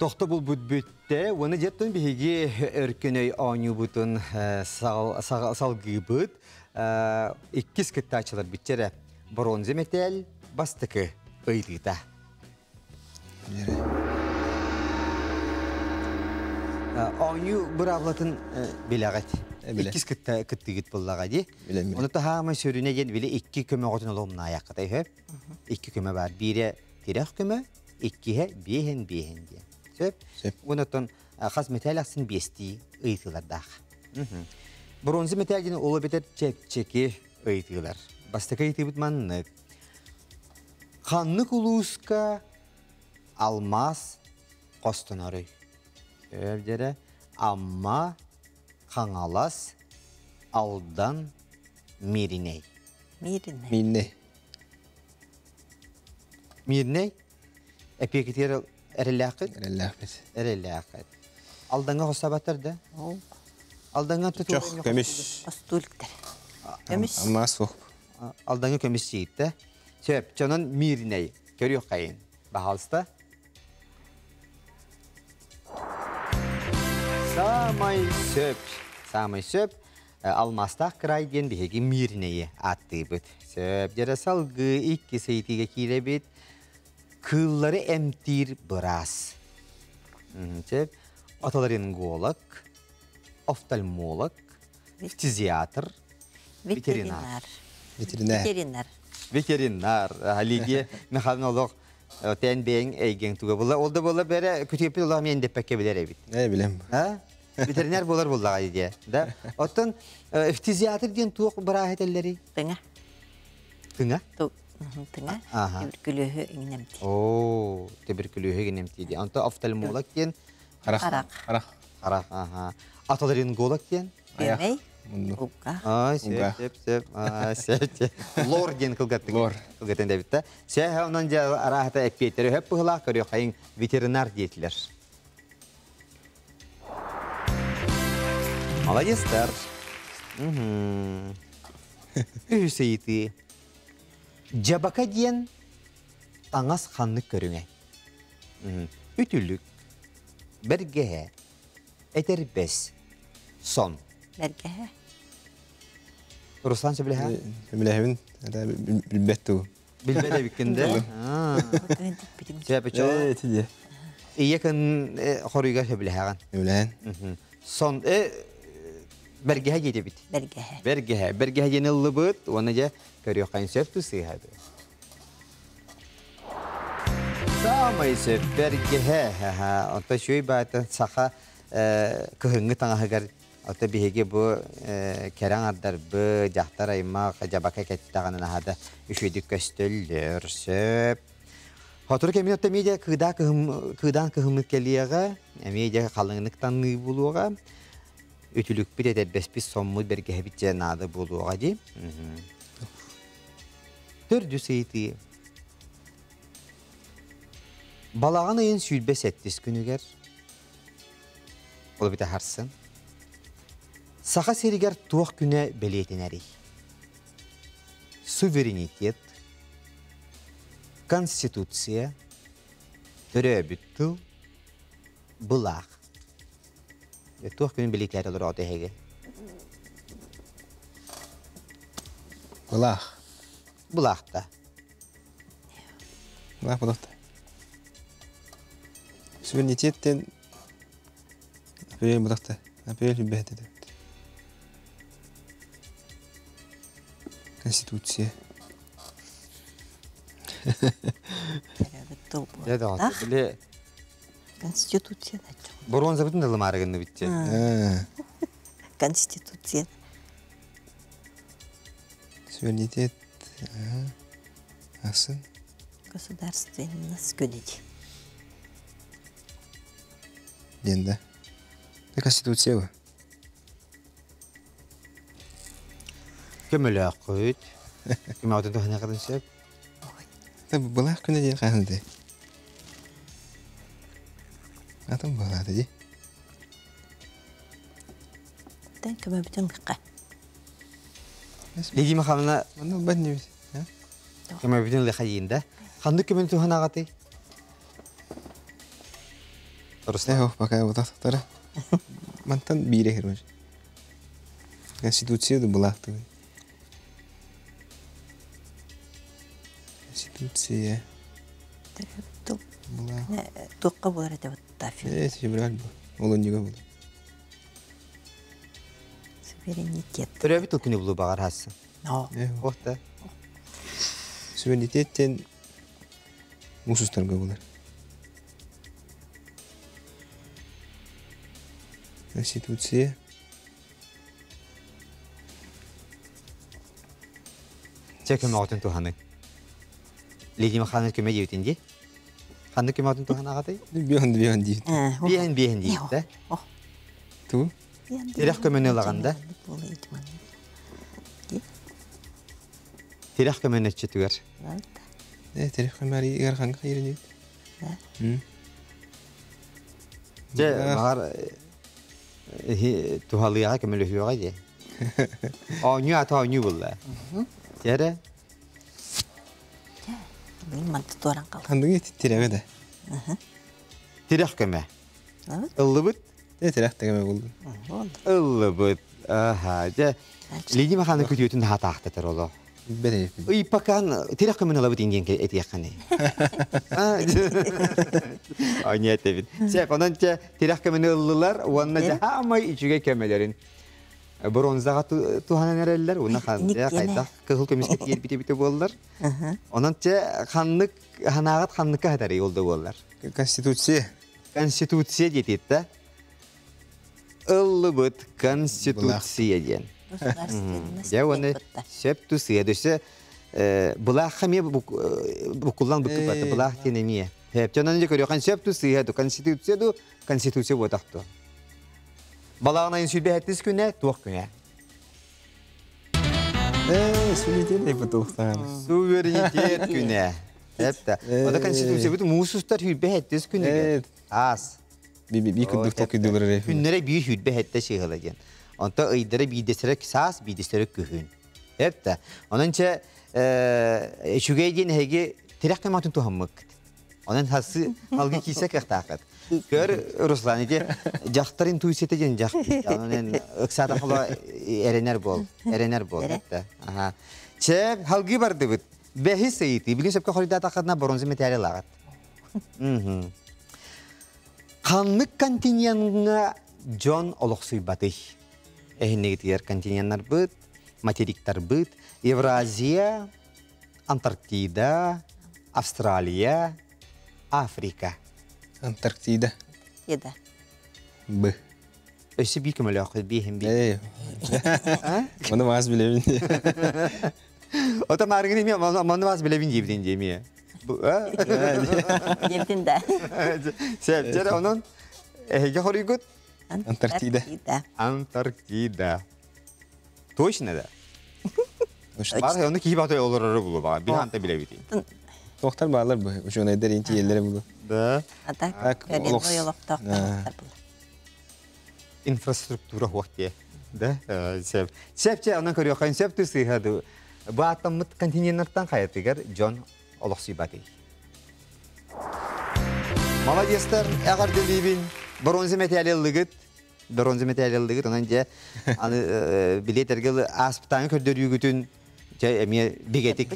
Тохто булбут бүттэ. Уонна дьэттэн биһиги өркөн өй оонньуубутун салгыыбыт. Иккис кыттааччылар бүтчэрэ. Бронза мэтээл бастакы ыйытыыта. Оонньуу быраабылатын билэҕит. Иккис кытта кыттыгыт буллаҕа дии. Ону таһаамай сүрүнэ диэн били икки көмөҕүтүн оломнаайаххытай сөп. Икки көмө бар. Биирэ тирэх көмө, иккиһэ биэһин биэһин диэн. Сөп. Онотон хас мэтээл ахсын биэстии ыйытыылардаах. Бронза мэтээл диэн ол эбэтэр чэпчэки ыйытыылар. Бастакы ыйытыыбыт маннык. Ханнык улууска алмаас хостоноруй? Өйдөрө Амма, Хаҥалас, Алдан, Мииринэй. Мииринэй. Мииринэй. Мииринэй? Эпиэкитигэр эрэллээххит? Эрэллээхпит. Эрэллээххит. Алдаҥҥа хостаабаттар да? Алдаҥҥа Чох, көмүс. Остуоликтар. Көмүс. Алмаас суох. Алдаҥҥа көмүс сиитте. Сөп, чонон Мииринэй. Көрүөххэйин. Баһаалыста. Саамай сөп. Саамай сөп. Алмаастаах край диэн биһиги Мииринэйи ааттыыбыт. Сөп. Дьэрэ салгыы икки ыйытыыга киирэбит. Кыыллары эмтиир быраас. Сөп. Отоларинголог, офтальмолог, фтизиатр, ветеринар. Ветеринар. Ветеринар. Ветеринар. Лидия Михайловна олох тэн бэйэҥ эйгэҥ туга була. Ол да буола бэрэ күтүөппүт улахан мен деппекке билэр эбит. Э билем. А? Ветеринар болар буллаҕа дии. Да? Оттон фтизиатр диэн туох бырааһы этэллэрий? Тыҥа. Тыҥа? Тыҥа. Түбүркүлүөһү иҥнэмтии. Оо, түбүркүлүөһү иҥнэмтии диэн. Онто офтальмолог диэн Харах. Харах. Харах, аха. Отоларинголог диэн? Күөмэй. Уга. Ай, сөп, сөп, сөп. Ай, сөп, сөп. Лор диэн кылгаттык. Лор. Кылгатан дебитте. Сэ, онон дьэ арааһата эппиэттэри хөп быһылаах көрүөххэйиҥ ветеринар диэтилэр. Молодецтар. Үһүс ыйытыы. Дьабака диэн таҥас ханнык көрүҥэй? Үтүлүк, бэргэһэ, этэрбэс, сон. Бэргэһэ. Руслан сөбүлэһэ? Сөбүлэһэбин. Это билбэт тугу. Билбэт эбиккин да? Сөп, Ийэ күн хоруйга сөбүлэһэҕин. Сөбүлэһэн. Сон бэргэһэ диэтибит. Бэргэһэ. Бэргэһэ. Бэргэһэ диэн ыллыбыт. Уонна дьэ көрүөххэ сөп сыыһа. Саамай сөп бэргэһэ. Онто үчүгэй баата саха кыһыҥҥы таҥаһыгар ото биһиги бу кэрэ аҥардарбы дьахтар аймах дьабака кэттэҕинэ наһаа үчүгэйдик көстөллөр сөп. Хотур кэмин отто эмиэ дьэ кыыдаа кыһым кыыдаан кыһыммыт кэлиэҕэ, эмиэ дьэ халыҥнык таҥныы буолуоҕа. Үтүлүкпүт этэрбэспит соммут бэргэһэбит дьэ наада буолуоҕа дии. Төрдүс ыйытыы. Балаҕан ыйын 27 күнүгэр ол эбитэ харсын Саха сиригэр туох күнэ бэлиэтэнэрий? Суверенитет, Конституция, төрөөбүт тыл, былаах. Туох күнүн бэлиэтээри олороот эһиги? Былаах. Былаахта. Былаах былаахта. Суверенитеттен апрель былаахта. Апрель бэһэтэ. Конституция. Төрөөбүт тыл Дьэ, буолбатах. били Конституция да. Боруонзабытын ылымаары гынныбытчы. Конституция. Суверенитет. Асын. Государственность күнү. Диэн да. Конституция бу. Көмөлөөххүт. Көмөҕүтүн туһаныаххытын сөп. Былаах күнэ диэн хаһан этэй? Атын быһалаата дии. Тэн көмөбүтүн лыхха. Лидия Михайловна Манна ылбат инибит. Көмөбүтүн лыхха диин да. Ханнык көмөнү туһанаҕатый? Руслан. Ох, пока бутахтара. Мантан биире кирмер. Конституция да былаах тыгын. Конституция. Былаах. Туохха буолар этэ баттафи? Э, февраль бу. Олунньуга буолар. Суверенитет. Төрөөбүт тыл күнү булуу баҕар хассын. Ох да. Суверенитет диэн муус устарга буолар. Конституция. Чэ көмөҕүтүн туһаны. Лидия Михайловна көмө диэбитин дии. Ханнык көмөҕүтүн туһанаҕатай? Биэһэн биэһэн диир. Биэһэн биэһэн диир да. Ту? Тирэх көмөнү ылаҕын да? Тирэх көмөнү өччүтүгэр. Э, тирэх көмө ыараханга хайырын Дьэ, баҕар туһалыаҕа көмөлөһүөҕэ дии. Оонньуу ата оонньуу булла. Дьэ Мин манты туоран қалды. Хандыгы тирэҕэ да. Тирэх көмө. Ыллыбыт? Э, тирэх көмө булду. Ыллыбыт. Аха, дьэ. Лидия Михайловна күтүөтүн хаатаахтатар олох. Ый пакан тирэх көмөн ылабыт инген этиэххини. Anya этебит. Сеп, онон те тирэх көмөнү ыллылар, уонна жаамай үчүгэй көмөлөрүн бронзаға туһанан эрэллэр, уонна хайдах кыһыл көмүскэ тиэрбите бите буоллар. Онон те ханнык ханаагат ханныкка хатары олда буоллар. Конституция. Конституция диэтитте. Ыллыбыт Конституция диэн. Дьэ уонна сөп тусыа дөссө былаахха эмиэ буккуллан буккупата былаах диэн эмиэ. Хэп дьонон дьэ көрүөххэ сөп тусыа ду Конституция ду Конституция буотах ду. Балаҕан айын сүүрбэһэттис күнэ туох күнэ? Э, суверенитет бутуохтаан. Суверенитет күнэ. Эптэ. Ода Конституция бут муус устар сүүрбэһэттис күнүгэр. Аас. Би курдук токуйдулар. Күннэрэ биир сүүрбэһэттэ сыыһыла диэн. Онто ыйдара биирдэстэрэ саас, биирдэстэрэ күһүн. Эптэ. Онон чэ үчүгэй диэн эһиги тирэх көмөтүн туһаммыккыт. Онон хасы алгы киисэ кыахтаахыт. Көр Руслан ити дьахтар интуицията диэн дьахтар. Онон ыксаата холо эрэнэр бол. Эрэнэр бол. Эптэ. Аха. Чэ халгы бардыбыт. Бэһис ыйытыы. Билин сөпкө хоруйдаатаххытына бронза медали ылаҕыт. Ханнык континентҥа дьон олохсуйбатый? Эһиннигитигэр континеннарбыт, материктарбыт, Евразия, Антарктида, Австралия, Африка. Антарктида. Еда. Б. Өссө биир көмөлөөх биэһин биир. Оны маас билебин. Ота маарыгын эмиэ манны маас билебин диэбитин диэмиэ. Диэбитин да. Сеп, дьэ онон эһиги хоруйгут? Антарктида. Антарктида. Точно да? Бар оны киһи батой олорору булу баҕа. Биһи анта билэбит. Тохтар баалар бу. Учуонайдар инти еллere булу. Да. Ата коренной олохтоохтор булу. Инфраструктура хуох дие. Да? Сеп. Сеп че онон көрүөххэ сөп тусыһа Бу аттаммыт континенттан хайатыгар Джон олохсуйбатый. Молодецтар, эҕэрдэлиибин. Бронза медали ыллыгыт. Бронза медали ыллыгыт. Онон дьэ аны билиэт ааспытааҥы көрдөрүүгүтүн дьэ эмиэ бигэтик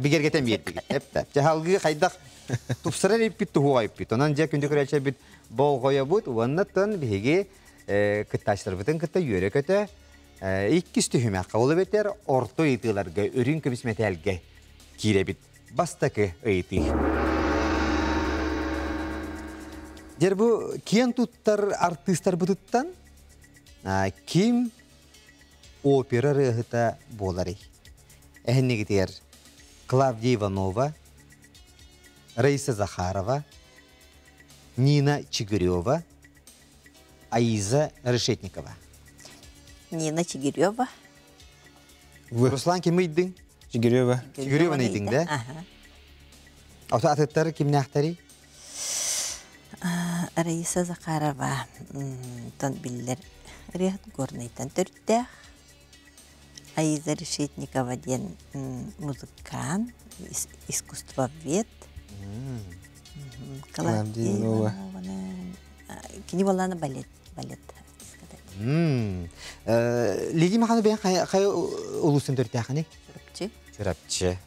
бигэргэтэн биэрдигит. Эптэ. Дьэ халгыы хайдах тупсарар иппит туһуга иппит. Онон дьэ күндү көрөөччүбүт болҕойобут уоннаттан биһиги кыттааччыларбытын кытта үөрэ көтө иккис түһүмэххэ ол эбэтэр орто ыйытыыларга үрүҥ көмүс мэтээлгэ киирэбит. Бастакы ыйытыы. Дьэр бу киэн туттар артыыстарбытыттан ким опера ырыаһыта буоларый? Эһиннигитигэр Клавдия Иванова, Раиса Захарова, Нина Чигирева, Аиза Решетникова. Нина Чигирева. Руслан ким ыйдың? Чигирева. Чигирева ыйдың да? Ото атыттар кимнээхтэрий? Раиса Захарова тон биллэр ырыаһыт Горнайтан төрүттээх. Аиза Решетникова диэн музыкант, искусствовед. Клавдия Иванова. Кини буоллаана балет, балет Лидия Михайловна бэйэн хайа улуустан төрүттээххиний? Чурапчы. Чурапчы.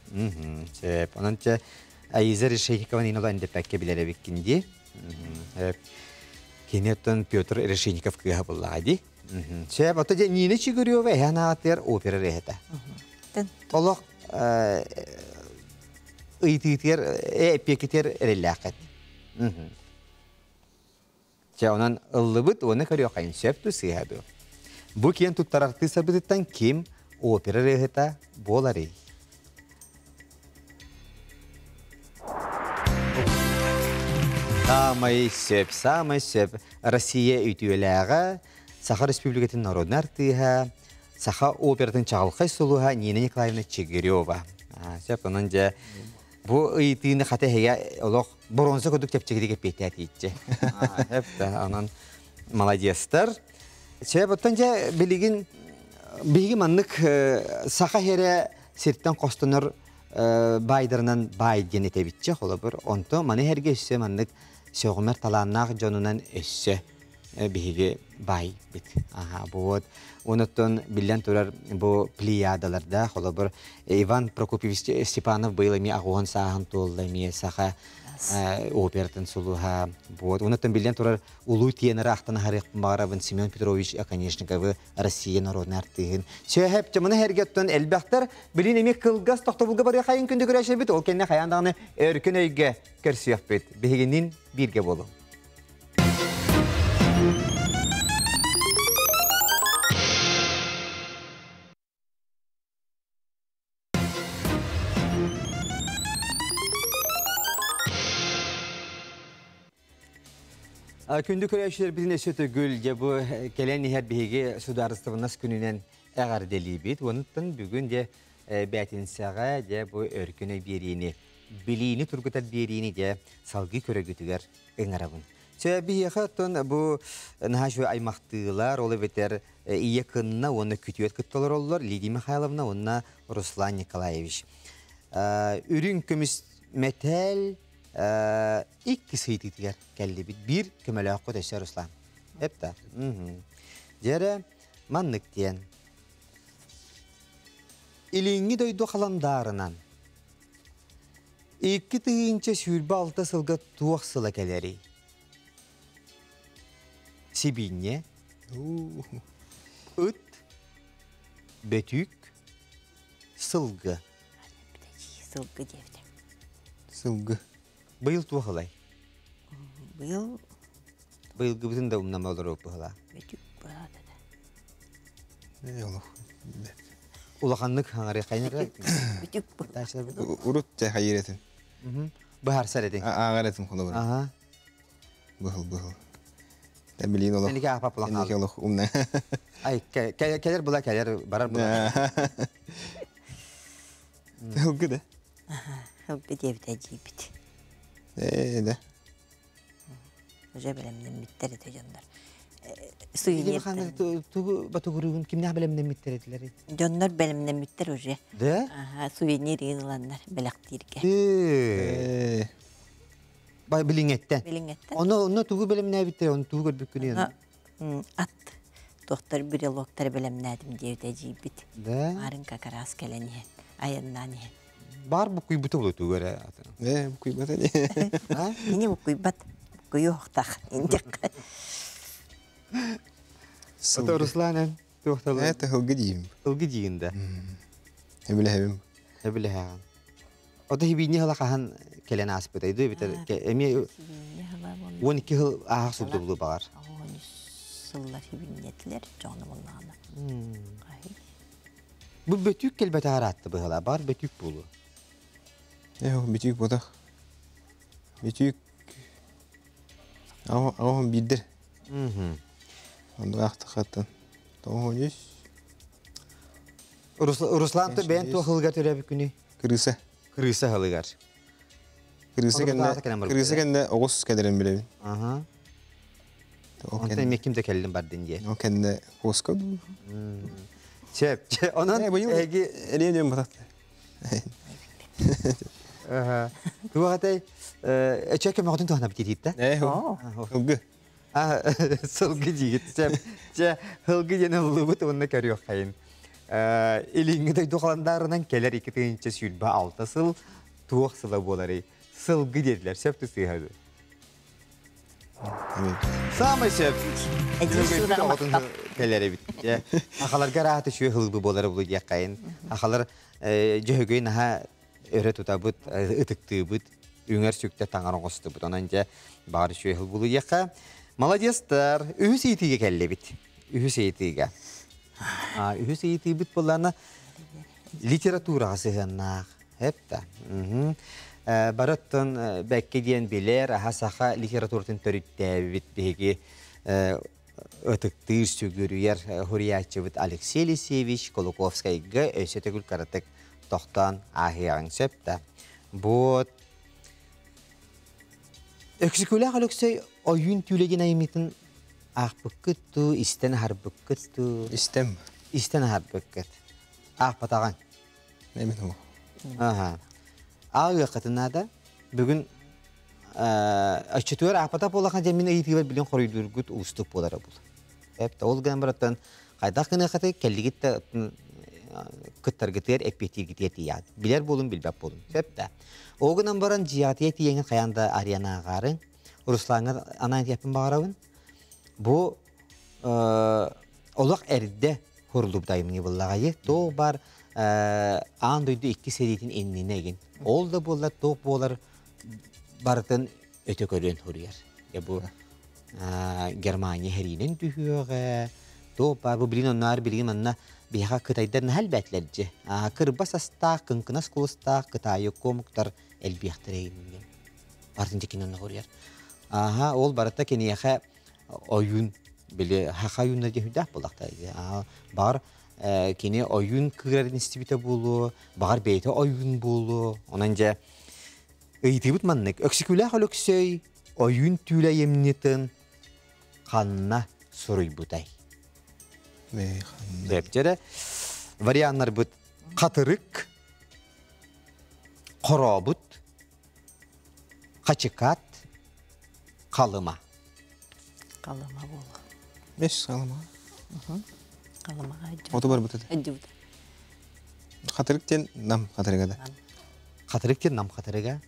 Сөп. Онон те Аиза Решетникова Нина эндэппэккэ билэр эбиккин дии. Кини оттон Петр Решетников кыыһа буллаҕа дии. Сөп, ото дьэ Нина Чигирева эһэн аатыгар опера ырыаһыта. Олох ыйытыытыгар эппиэккитигэр эрэллээххит. Чэ, онон ыллыбыт уонна көрүөххэйин сөп дуу, сыыһа дуу. Бу киэн туттар артыыстарбытыттан ким опера ырыаһыта буоларый? Саамай сөп, саамай сөп. Россия үтүөлээҕэ, Саха Республикатын народнай артыыһа, Саха оператын чаҕылхай сулуһа Нина Николаевна Чигирева. Сөп, онон дьэ бу ыйытыыны хата эһигэ олох боруонса курдук чэпчэкитик эппиэттээтииччи. Сөп да, онон молодецтар. Сөп, оттон дьэ билигин биһиги маннык саха иһэрэ сиртэн хостонор баайдарынан баай диэн этэбитчэ холобур. Онто маны иһэргэ өссө маннык сөҕүмэр талааннаах дьонунан өссө биһиги баайбыт. Аха, бу вот онуттан биллэн турар бу плеядаларда холобур Иван Прокопьевич Степанов быйыл эмиэ аҕуһун сааһын туолла эмиэ саха оператын сулуһа. Вот онуттан биллэн турар улуу тиэнэр ахтан аһарыахпын баҕарабын Семен Петрович Оконешниковы Россия народнай артыыһын. Сөһөп чымыны эргеттон элбэхтэр билин эмиэ кылгас тохтобулга барыахайын күндү көрөшөбүт ол кэннэ хайаан даҕаны өркөн өйгө көрсүөхпүт. Биһигинин бииргэ болуҥ. Күндү көрөөччүлэрбитин өссө төгүл дьэ бу кэлэн иһэр биһиги судаарыстыбаннас күнүнэн эҕэрдэлиибит. Онтон бүгүн дьэ бээтинсэҕэ дьэ бу өркөн өй биэриини, билиини тургутар биэриини дьэ салгыы көрөгүтүгэр ыҥырабын. Чэ биһиэхэ оттон бу наһаа үчүгэй аймахтыылар, ол эбэтэр ийэ кынна уонна күтүөт кытта олороллор Лидия Михайловна уонна Руслан Николаевич. Үрүҥ көмүс мэтээл иккис ыйытыытыгар кэллибит. Биир көмөлөөххүт өссө Руслан. Эпта. Дьэрэ маннык диэн. Илиҥҥи дойду халандаарынан 2026 сылга туох сыла кэлэрий? Сибиинньэ, ыт, бөтүүк, сылгы. Сылгы диэбитэ. Сылгы. Быйыл туох ылай? Быйыл Быйылгыбытын да умнама олоруох быһыла. Бөтүүк быһаата да. Э, олох. Улаханнык хаҥарыы хайнара. Бөтүүк Урут те хайыр этим. Быһарсар этиҥ. Ааҕар этим холобура. Аха. Быһыл быһыл. Та билин олох. Эники аапап улахан. Эники олох умна. Ай, кэлэр була кэлэр, барар була. Сылгы да. Сылгы диэбитэ диибит. Ээ да. Уже бэлэмнэммиттэр этэ дьоннор. Сувенир. Тугу батугуругун кимнээх бэлэмнэммиттэр этилэр? Дьоннор бэлэмнэммиттэр уже. Да? Аха, сувенир ыланнар бэлэхтииргэ. Ээ. Бай билиҥэттэн. Билиҥэттэн. Ону онно тугу бэлэмнээбиттэр, ону тугу көрбүккүнүй? Ат туохтар брелоктар бэлэмнээтим диэбитэ дьиибит. Да? Марын как раз кэлэн иһэн, айаннаан иһэн. Бар букуйбута буолуо тугу эрэ. Ээ, букуйбата дии. А? Ини букуйбат. Букуйуохтаах. Индиэххэ. Ото Руслан эн туохталын? Ээ, тыһылгы диим. Тылгы диигин да. Эбилэһэбим. Эбилэһэҕин. Ото хибиини хыла хаһан кэлэн ааспытай дуу эбэтэр эмиэ 12 хыл ааһах субдубулу баҕар. Сыллар хибиннетилер дьоно боллаҕына. Бу бөтүүк кэлбэтэ араатты быһала бар бөтүүк буолу. Ээ, бөтүүк ботах. Бөтүүк Аҕам биирдэр. Онно ахтахаттан. Тоҕус Руслан то бэйэн туох ылыгар төрөөбүт күнүй? Кырыса. Кырыса ылыгар. Кырыса кэннэ кырыса кэннэ оҕус кэлэрин билэбин. Аха. Онтон эмиэ ким да кэллин бардын диye. Ол кэннэ куоска дуу. Сөп. Онон эһиги элиэн батат. Туох этэй? Эчэ көмөҕүтүн туһана битиитэ. Ээ, ылгы. Сылгы диигит. Чэ, ылгы диэн ыллыбыт уонна көрүөххэйин. Илиҥҥи дойду халандаарынан кэлэр 2026 сыл туох сыла буоларый? Сылгы диэтилэр. Сөп сыыһа Саамай сөп. Кэлэр эбит. Ахаларга арааты үчүгэй һылгы буолара булу диэххэйин. Ахалар дьөһөгөй наһаа өрө тутабыт, ытыктыыбыт, үҥэр сүктэ таҥар оҥостубут. Онон дьэ баҕар үчүгэй һыл булу диэххэ. Молодецтар, үһүс ыйытыыга кэллибит. Үһүс ыйытыыга. Үһүс ыйытыыбыт буоллаана литератураҕа сыһыаннаах. Эптэ. Бары оттон бэккэ диэн билэр, аһа саха литературатын төрүттээбит биһиги ытыктыыр, сүгүрүйэр хуруйааччыбыт Алексей Елисеевич Кулаковскайга өссө төгүл кыратык тохтоон ааһыаҕыҥ сөп да. Бу Өксөкүлээх Өлөксөй ойуун түүлэгин айымньытын аахпыккыт дуу, истэн аһарбыккыт дуу? Истэм. Истэн аһарбыккыт. Аахпатаҕыҥ. Эмин ол. Аха. Ааҕыаххытын наада. Бүгүн оччотугар аахпатах буоллахха дьэ мин ыйытыыбар билин хоруйдуургут уустук буолара бул. Эп ол гынан бараттан хайдах гыныаххыты кэллигит да кыттаргытыгар эппиэттииргитигэр тиийэҕит. Билэр буолун, билбэт буолун. Сөп да. Ол гынан баран дьиэҕитигэр тиийэҥҥин хайаан да арыйан ааҕаарыҥ. Руслаҥҥа анаан этиэхпин баҕарабын. Бу олох эрдэ хуруллубут айымньы буоллаҕайы. Туох баар аан дойду икки сэриитин иннинэ игин. Ол да буоллар туох буолар барытын өтө көрөн суруйар. Бу Германия сэриинэн түһүөҕэ, туох баар бу билигин онноор билигин манна биһиэхэ кытайдар наһаа элбээтилэр дьэ. Кырбас астаах, кыҥкынас кулустаах кытайы комуктар элбиэхтэрэ иннин. Барытын дьикинэн онно хоруйар. Аха, ол барыта киниэхэ ойуун били хаха ойууннар диэн сүрдээх буоллахтара. Баҕар кини ойуун кыырарын истибитэ буолуо, баҕар бэйэтэ ойуун буолуо. Онон дьэ ыйытыыбыт маннык. Өксөкүлээх Өлөксөй ойуун түүлэ айымньытын ханна суруйбутай? Дьэ варианнарбыт хатырык, хорообут, Хачыкаат, Халыма. Халыма буолуо. Бес Халыма. Халымаҕа Оту барбыт этэ. Өддүбүт. Хатырык диэн Нам хатырыга да. Хатырык диэн Нам хатырыга.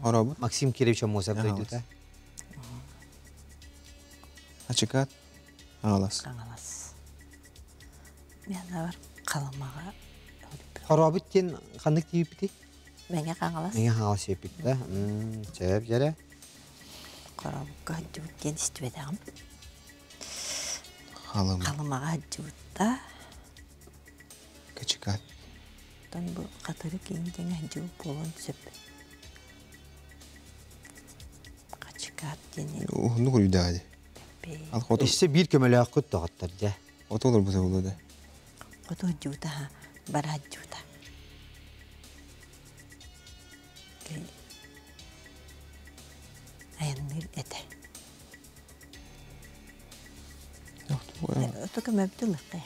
Хоробут. Максим Кирович Амосов дойдута. Хачыкаат. Хаҥалас. Хаҥалас. Мен бар Халымаҕа. Хоробут диэн ханнык тиийбитий? Мэҥэ Хаҥалас. Мэҥэ Хаҥалас сиэппит да. Сөп дьэрэ. Хоробукка сылдьыбыт диэн истибэтэҕим. Халыма. Халымаҕа сылдьыбыт да. Качыкаат. Оттон бу хатыры киин диэҥэ сылдьыбыт буолуон сөп. Хачыкаат диэн. Уһуннук уруйдаа дии. Өссө биир көмөлөөххүт доҕоттор дьэ. Оту олорбута буолуо да. Хоту сылдьыбыта бара сылдьыбыта. Айанныыр этэ. Ото көмөбүт ылыахха.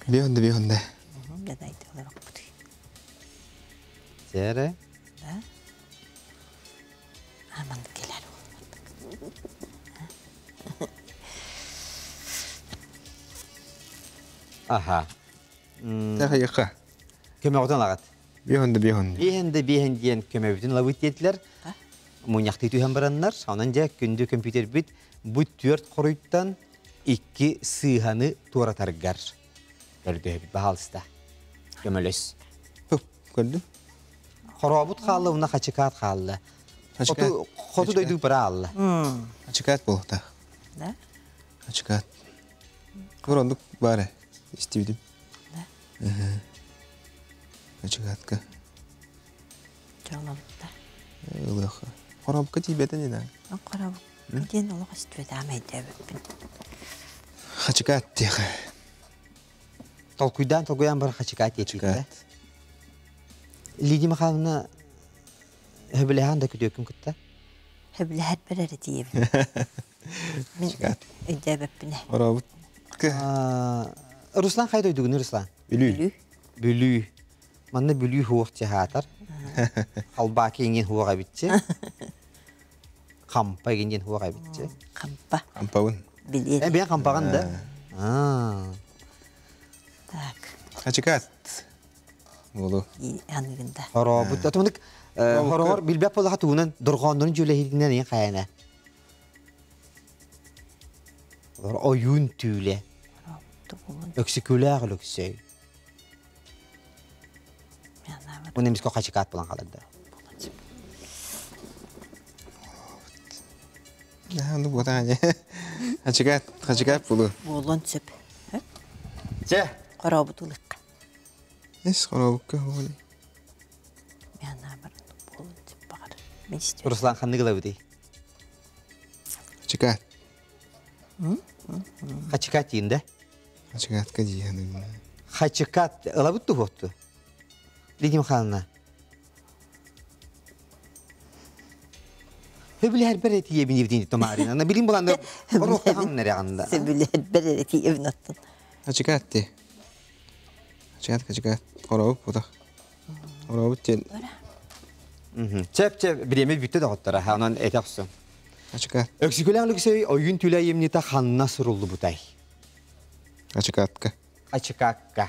Биһонда биһонда. Дадайты олорохпутуй. Сэрэ. Да. Аман келер Аха. Тахайыха. Көмөҕүтүн аҕат. Биһонда биһон. Биһэн да биһэн диэн көмөбүтүн лабыт диэтилэр. Мунньахтыы түһэн бараннар, онон дьэ күндү компьютербит бу түөрт хоруйтан икки сыыһаны туоратаргар көрдөһөбүт баһаалыста. Көмөлөс. Көрдүм. Хорообут хаалла уонна Хачыкаат хаалла. Хоту хоту дойду бара алла. Хачыкаат буолуохтаах. Да? Хачыкаат. Ороннук баар истибитим. Да. Хачыкаатка. Дьолобутта. Ылыах. Хоробукка тиийбэтин ина. Хоробукка диэн олох истибэтаам өйдөөбүппүн. Хачыкаат диэхэ. Толкуйдаан толкуйдаан бар Хачыкаат диэтиитэ. Лидия Михайловна хөбүлэһэн да күтүөккүн кытта. Хөбүлэһэр бэрэр этиебин. Мин өйдөөбөппүнэ. Хоробут. Руслан хайда дойдугун Руслан? Бүлүү. Бүлүү. Манна Бүлүү хуох чаһаатар. Халбаки иҥин хуох эбитчи. Хампа иҥин хуох эбитчи. Хампа. Хампабын. Билиэн. Бэйэн хампаҕын да? Так. Хачыкаат. Буолу. Аныгын да. Хоробут. Атымынык хороҕор билбэт буолаха тугунан дорҕооннорун дьүүлэһиитинэн иин хайана. Ойуун түүлэ. Өксүкүлээх Өлөксөй. Уна эмиске хачыкаат булан халарда. Ну ботаане. Хачыкаат, хачыкаат булу. Буолуон сөп. Чэ. Хоробут ылыкка. Эс хоробукка буолу. Руслан ханнык ылабытый? Хачыкаат. Хачыкаат диин да? Хачыкаатка дии. Хачыкаат ылабыт туһуотту. Лидия Михайловна. Хөбүлэһэр этиебин ебдин томарина. На билим буланда орохтахан нэрэганда. Сөбүлэһэр этиебин аттын. Хачыкаат ти. Хачыкаат, хачыкаат. Хоробут бутах. Хоробут тен. Чеп чеп биреме бүттө доҕоттора. Онон эте охсун. Хачыкаат. Өксүкүлээх Өлөксөй ойуун түлэ емнита ханна суруллу бутай. Хачыкаатка. Хачыкаакка.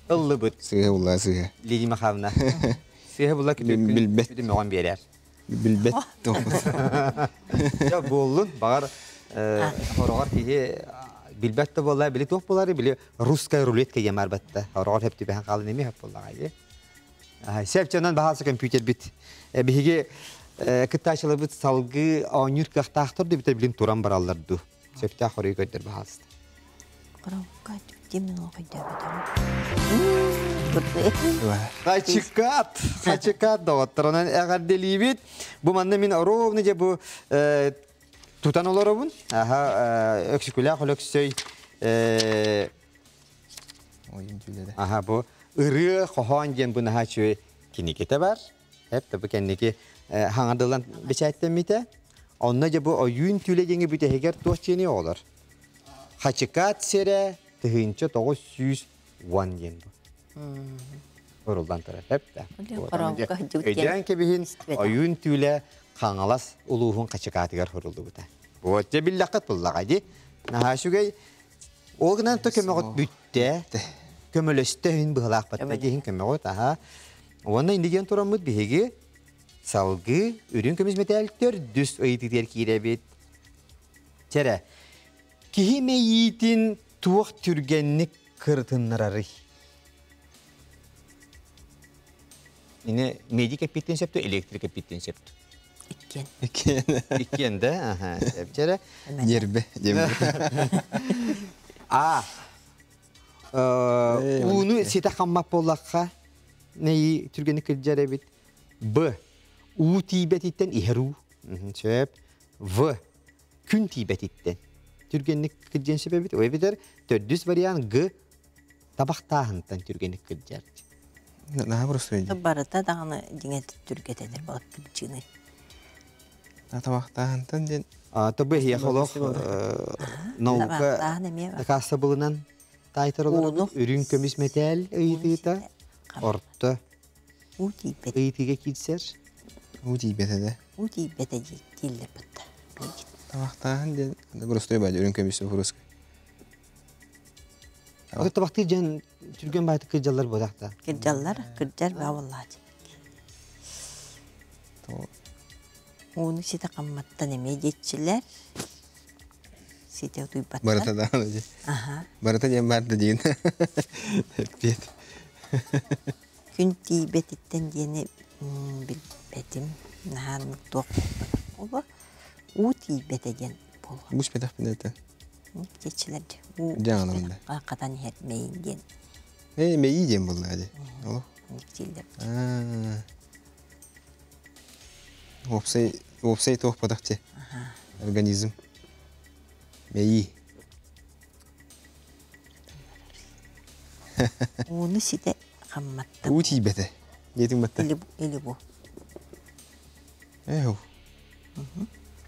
Ыллыбыт. Сыһа булла сыһа. Лидия Михайловна. Сыһа булла күтүккүн. Билбет. Бүтүн мөҕөн биэрэр. Билбет. Жа буоллун бағар хороҕор киһи билбет да буолла били туох буолары били русская рулетка диэн батта хороҕор хөп түбэһэн хаалын эми хөп буоллаҕа дии. Сепчанан баһаасы компьютер бит. Биһиги кыттаачылабыт салгы оонньуур кыахтаахтар да битэ билин туран бараллар ду. Сөптөөх хоруй көрдөр баһаалыста. Хоробукка тимин Хачыкаат, хачыкаат доҕоттор, онон эҕэрдэлиибит. Бу манна мин ровно же бу тутан олоробун. Аха, Өксүкүлээх Өлөксөй Аха, бу ырыа хоһоон диэн бу наһаа үчүгэй кинигэтэ бар. Эп бу кэнники хаҥардылан бэчээттэммитэ. Онно же бу ойуун түүлэ диэҥи бүтэһигэр туох дьиэни оҕолор. Хачыкаат сирэ 1910 диэн бу. Урулдан турар. Эп да. Өйдөөн кэбиһин ойуун түүлэ Хаҥалас улууһун Хачыкаатыгар хуруллубута. Вот же биллэххит буллаҕа ди. Наһаа үчүгэй. Ол гынан то көмөҕүт бүттэ. Көмөлөстө иһин быһалаах батта диһин көмөҕүт аха. Уонна инди диэн тураммыт биһиги салгыы үрүҥ көмүс мэтээл төрдүс ыйытыытыгар киирэбит. Чэрэ. Киһи мэйиитин туох түргэнник кырытыннарарый? Ини медик эппиттин сөптө, электрик эппиттин сөптө. Иккиэн. Иккиэн. Иккиэн да, аха, сөпчэрэ. Нербе, дем. А. Ууну сите хаммат буоллахха, нэйи түргэнник кырдьар эбит. Б. Уу тиийбэтиттэн иһэр уу. Сөп. В. Күн тиийбэтиттэн. Түргэнник кырдьан сөп эбит. Ой эбитер төрдүс вариант Г. Табахтааһынтан түргэнник кырдьар. Наһаа просто өйдүү. Барыта даҕаны дьиҥэ түргэтэтэр балык кырдьыыны. Табахтааһынтан диэн. Тобы эһиэхэ олох наука Табахтааһын эмиэ бар. дакаастабылынан таайтар олорор. Үрүҥ көмүс мэтээл ыйытыыта орто Уу тиийбэт. ыйытыыга киирсэр. Уу тиийбэтэ да. Уу тиийбэтэ дииллэр бытта. Табахтааһын диэн простой баадьы үрүҥ көмүс вопрос. Ото табахтыыр дьон түргэн баайтык кырдьаллар буолаахта. Кырдьаллар, кырдьар баа буоллаачы. Ууну сите хамматтан эмиэ диэччилэр. Сите утуйбаттан. Барыта даҕаны дии. Аха. Барыта диэн бар да диин. Эппиэт. Күн тиийбэтиттэн диэни билбэтим. Наһаа туох буолла. Уу тиийбэтэ диэн буолуо. Бу испэтэхпин этэ. Чечилэр уу Дьаҥанабын да. хатан иһэр мэйин диэн. Э, мэйии диэн буолла дии. Олох. Дииллэр. Уопсай, уопсай туох ботах Организм. Мэйии. Ууну ситэ хамматтым. Уу тиийбэтэ. Диэтиҥ батта. Или, или бу. Ээ,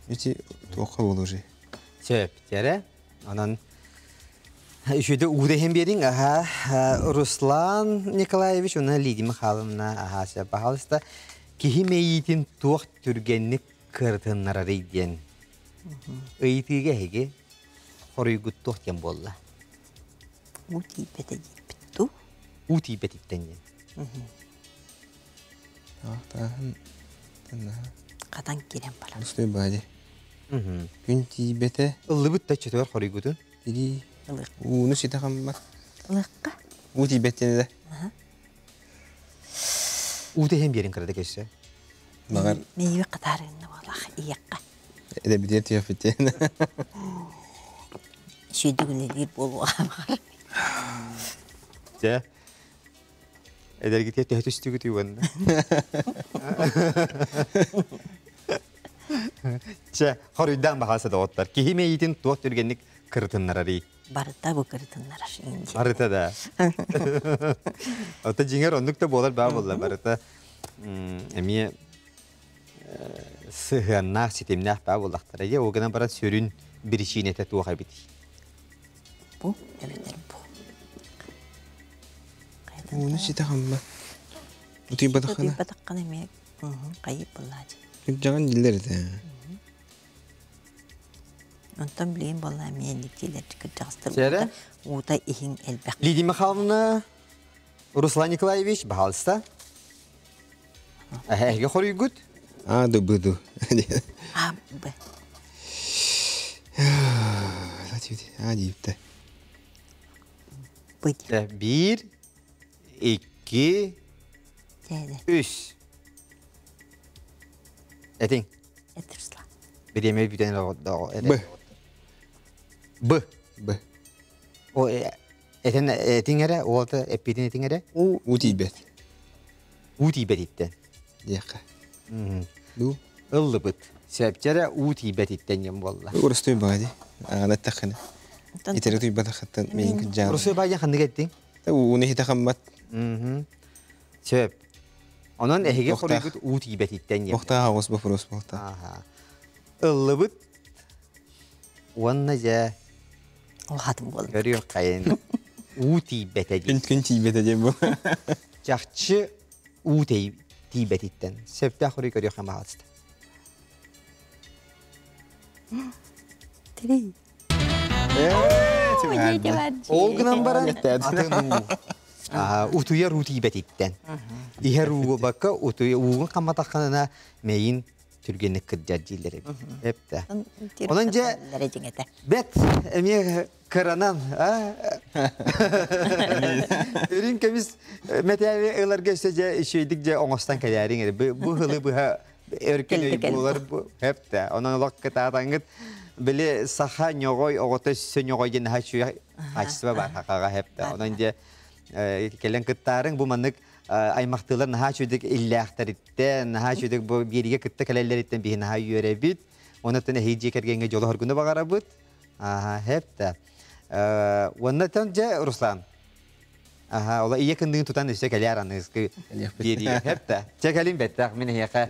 Ити туохха буолуо Сөп, тиэрэ. Онон Үчүгэй ууда иһин биэриҥ, аха, Руслан Николаевич уонна Лидия Михайловна, аха, сөп, пожалуйста, киһи мэйиитин туох түргэнник кырытыннарарый диэн ыйытыыга эһиги хоруйгут туох диэн буолла? Уу тиийбэтэ диэбит дуу? Уу тиийбэтиттэн диэн. Хатан киирэн баран. Устой бади. Күн тиийбэтэ. Ыллыбыт да чөтөгөр хоруйгутун. Тирии. Ууну ситэ хаммат. Ылыкка. Уу тиийбэт диэн да. Уу тэһэн биэрин кырада көссө. Багар. Мейбе катарыынна буолах иякка. Эдебитер тиэфитен. Сүйдүгүнэлиир буолуоҕа баҕар. Дьэ, эдэргитиэ төһө түстүгүт уонна. Чэ, хоруйдаан баҕа доҕоттор. Киһи мэйиитин туох түргэнник кырытыннарарый? Барыта бу кырытыннарар. Барыта да. Ото дьиҥэр оннук да буолар баа буолла барыта эмиэ сыһыаннаах, ситимнээх баа буоллахтара. Дьэ, ол гынан баран сүрүн биричиинэтэ туох эбитий? Бу эбэтэр бу. Ууну ситэ хамма. Утуйбатаххына. Утуйбатаххына эмиэ хайып буллаачы. Кырдьаҕан диллэр этэ. Онтон билигин буолла эмиэ инник кырдьаҕастар уута иһиҥ элбэх. Лидия Михайловна, Руслан Николаевич, пожалуйста. Эһиги хоруйгут? А, ду, б, ду. А, Б. А, диипте. Б. Биир, икки, үс. Этиҥ. Эт, Руслан. Бириэмэ бүтэн Б. Б. Б. О, этен этиҥ эрэ, уолта эппитин этиҥ эрэ. У тиийбэт. Уу тиийбэтиттэн. Диэххэ. Ду. Ыллыбыт. Сөпчэрэ уу тиийбэтиттэн диэн буолла. Урустой баҕа Аҕана эттэххинэ. Итери туйбатаххыттан мейин кыдьаан. Урустой баҕа ханнык эттиҥ? Ууну иһитэ хаммат. Сөп. Онон эһиги хоруйгут уу тиийбэтиттэн диэн. Охтаах оҕус вопрос буолта. Ыллыбыт. Уонна дьэ Улаатым буолла. Көрүөх хайын. Уу тиийбэтэ диэн. Күн күн тиийбэтэ диэн бу. Чахчы уу тиийбэтиттэн. Сөптөөх хоруй көрүөххэ маҕаста. Три. Ол гынан баран атын уу. Утуйар уу тиийбэтиттэн. Иһэр уу бакка уугун хамматахханына мэйин түргэнник кырдьар дииллэр эбит. Эптэ. Онон дьэ бэт эмиэ кыранан үрүҥ көмүс мэтээли ыларга өссө дьэ үчүгэйдик дьэ оҥостон кэлээриҥ бу ыһылы быһа өркөн өй буолар эптэ. Онон олох кытаатаҥҥыт били саха ньоҕой оҕото өссө ньоҕой диэн наһаа үчүгэй хаачыстыба бар хахаҕа эптэ. Онон дьэ кэлэн кыттаарыҥ бу маннык аймахтыылар наһаа үчүгдүк иллээхтэриттэн, наһаа үчүгдүк бу биэригэ кытта кэлэллэриттэн биһи наһаа үөрэбит. Онон эһиги дьиэ кэргэҥҥэ дьолу хоргуну баҕарабыт. Аха, хэп да. Уонна тон дьэ Руслан. Аха, ола ийэ кындыгын тутан өссө кэлээр аныгыскы биэриигэ хэп да. Чэ кэлин бэттэх мин эһиэхэ.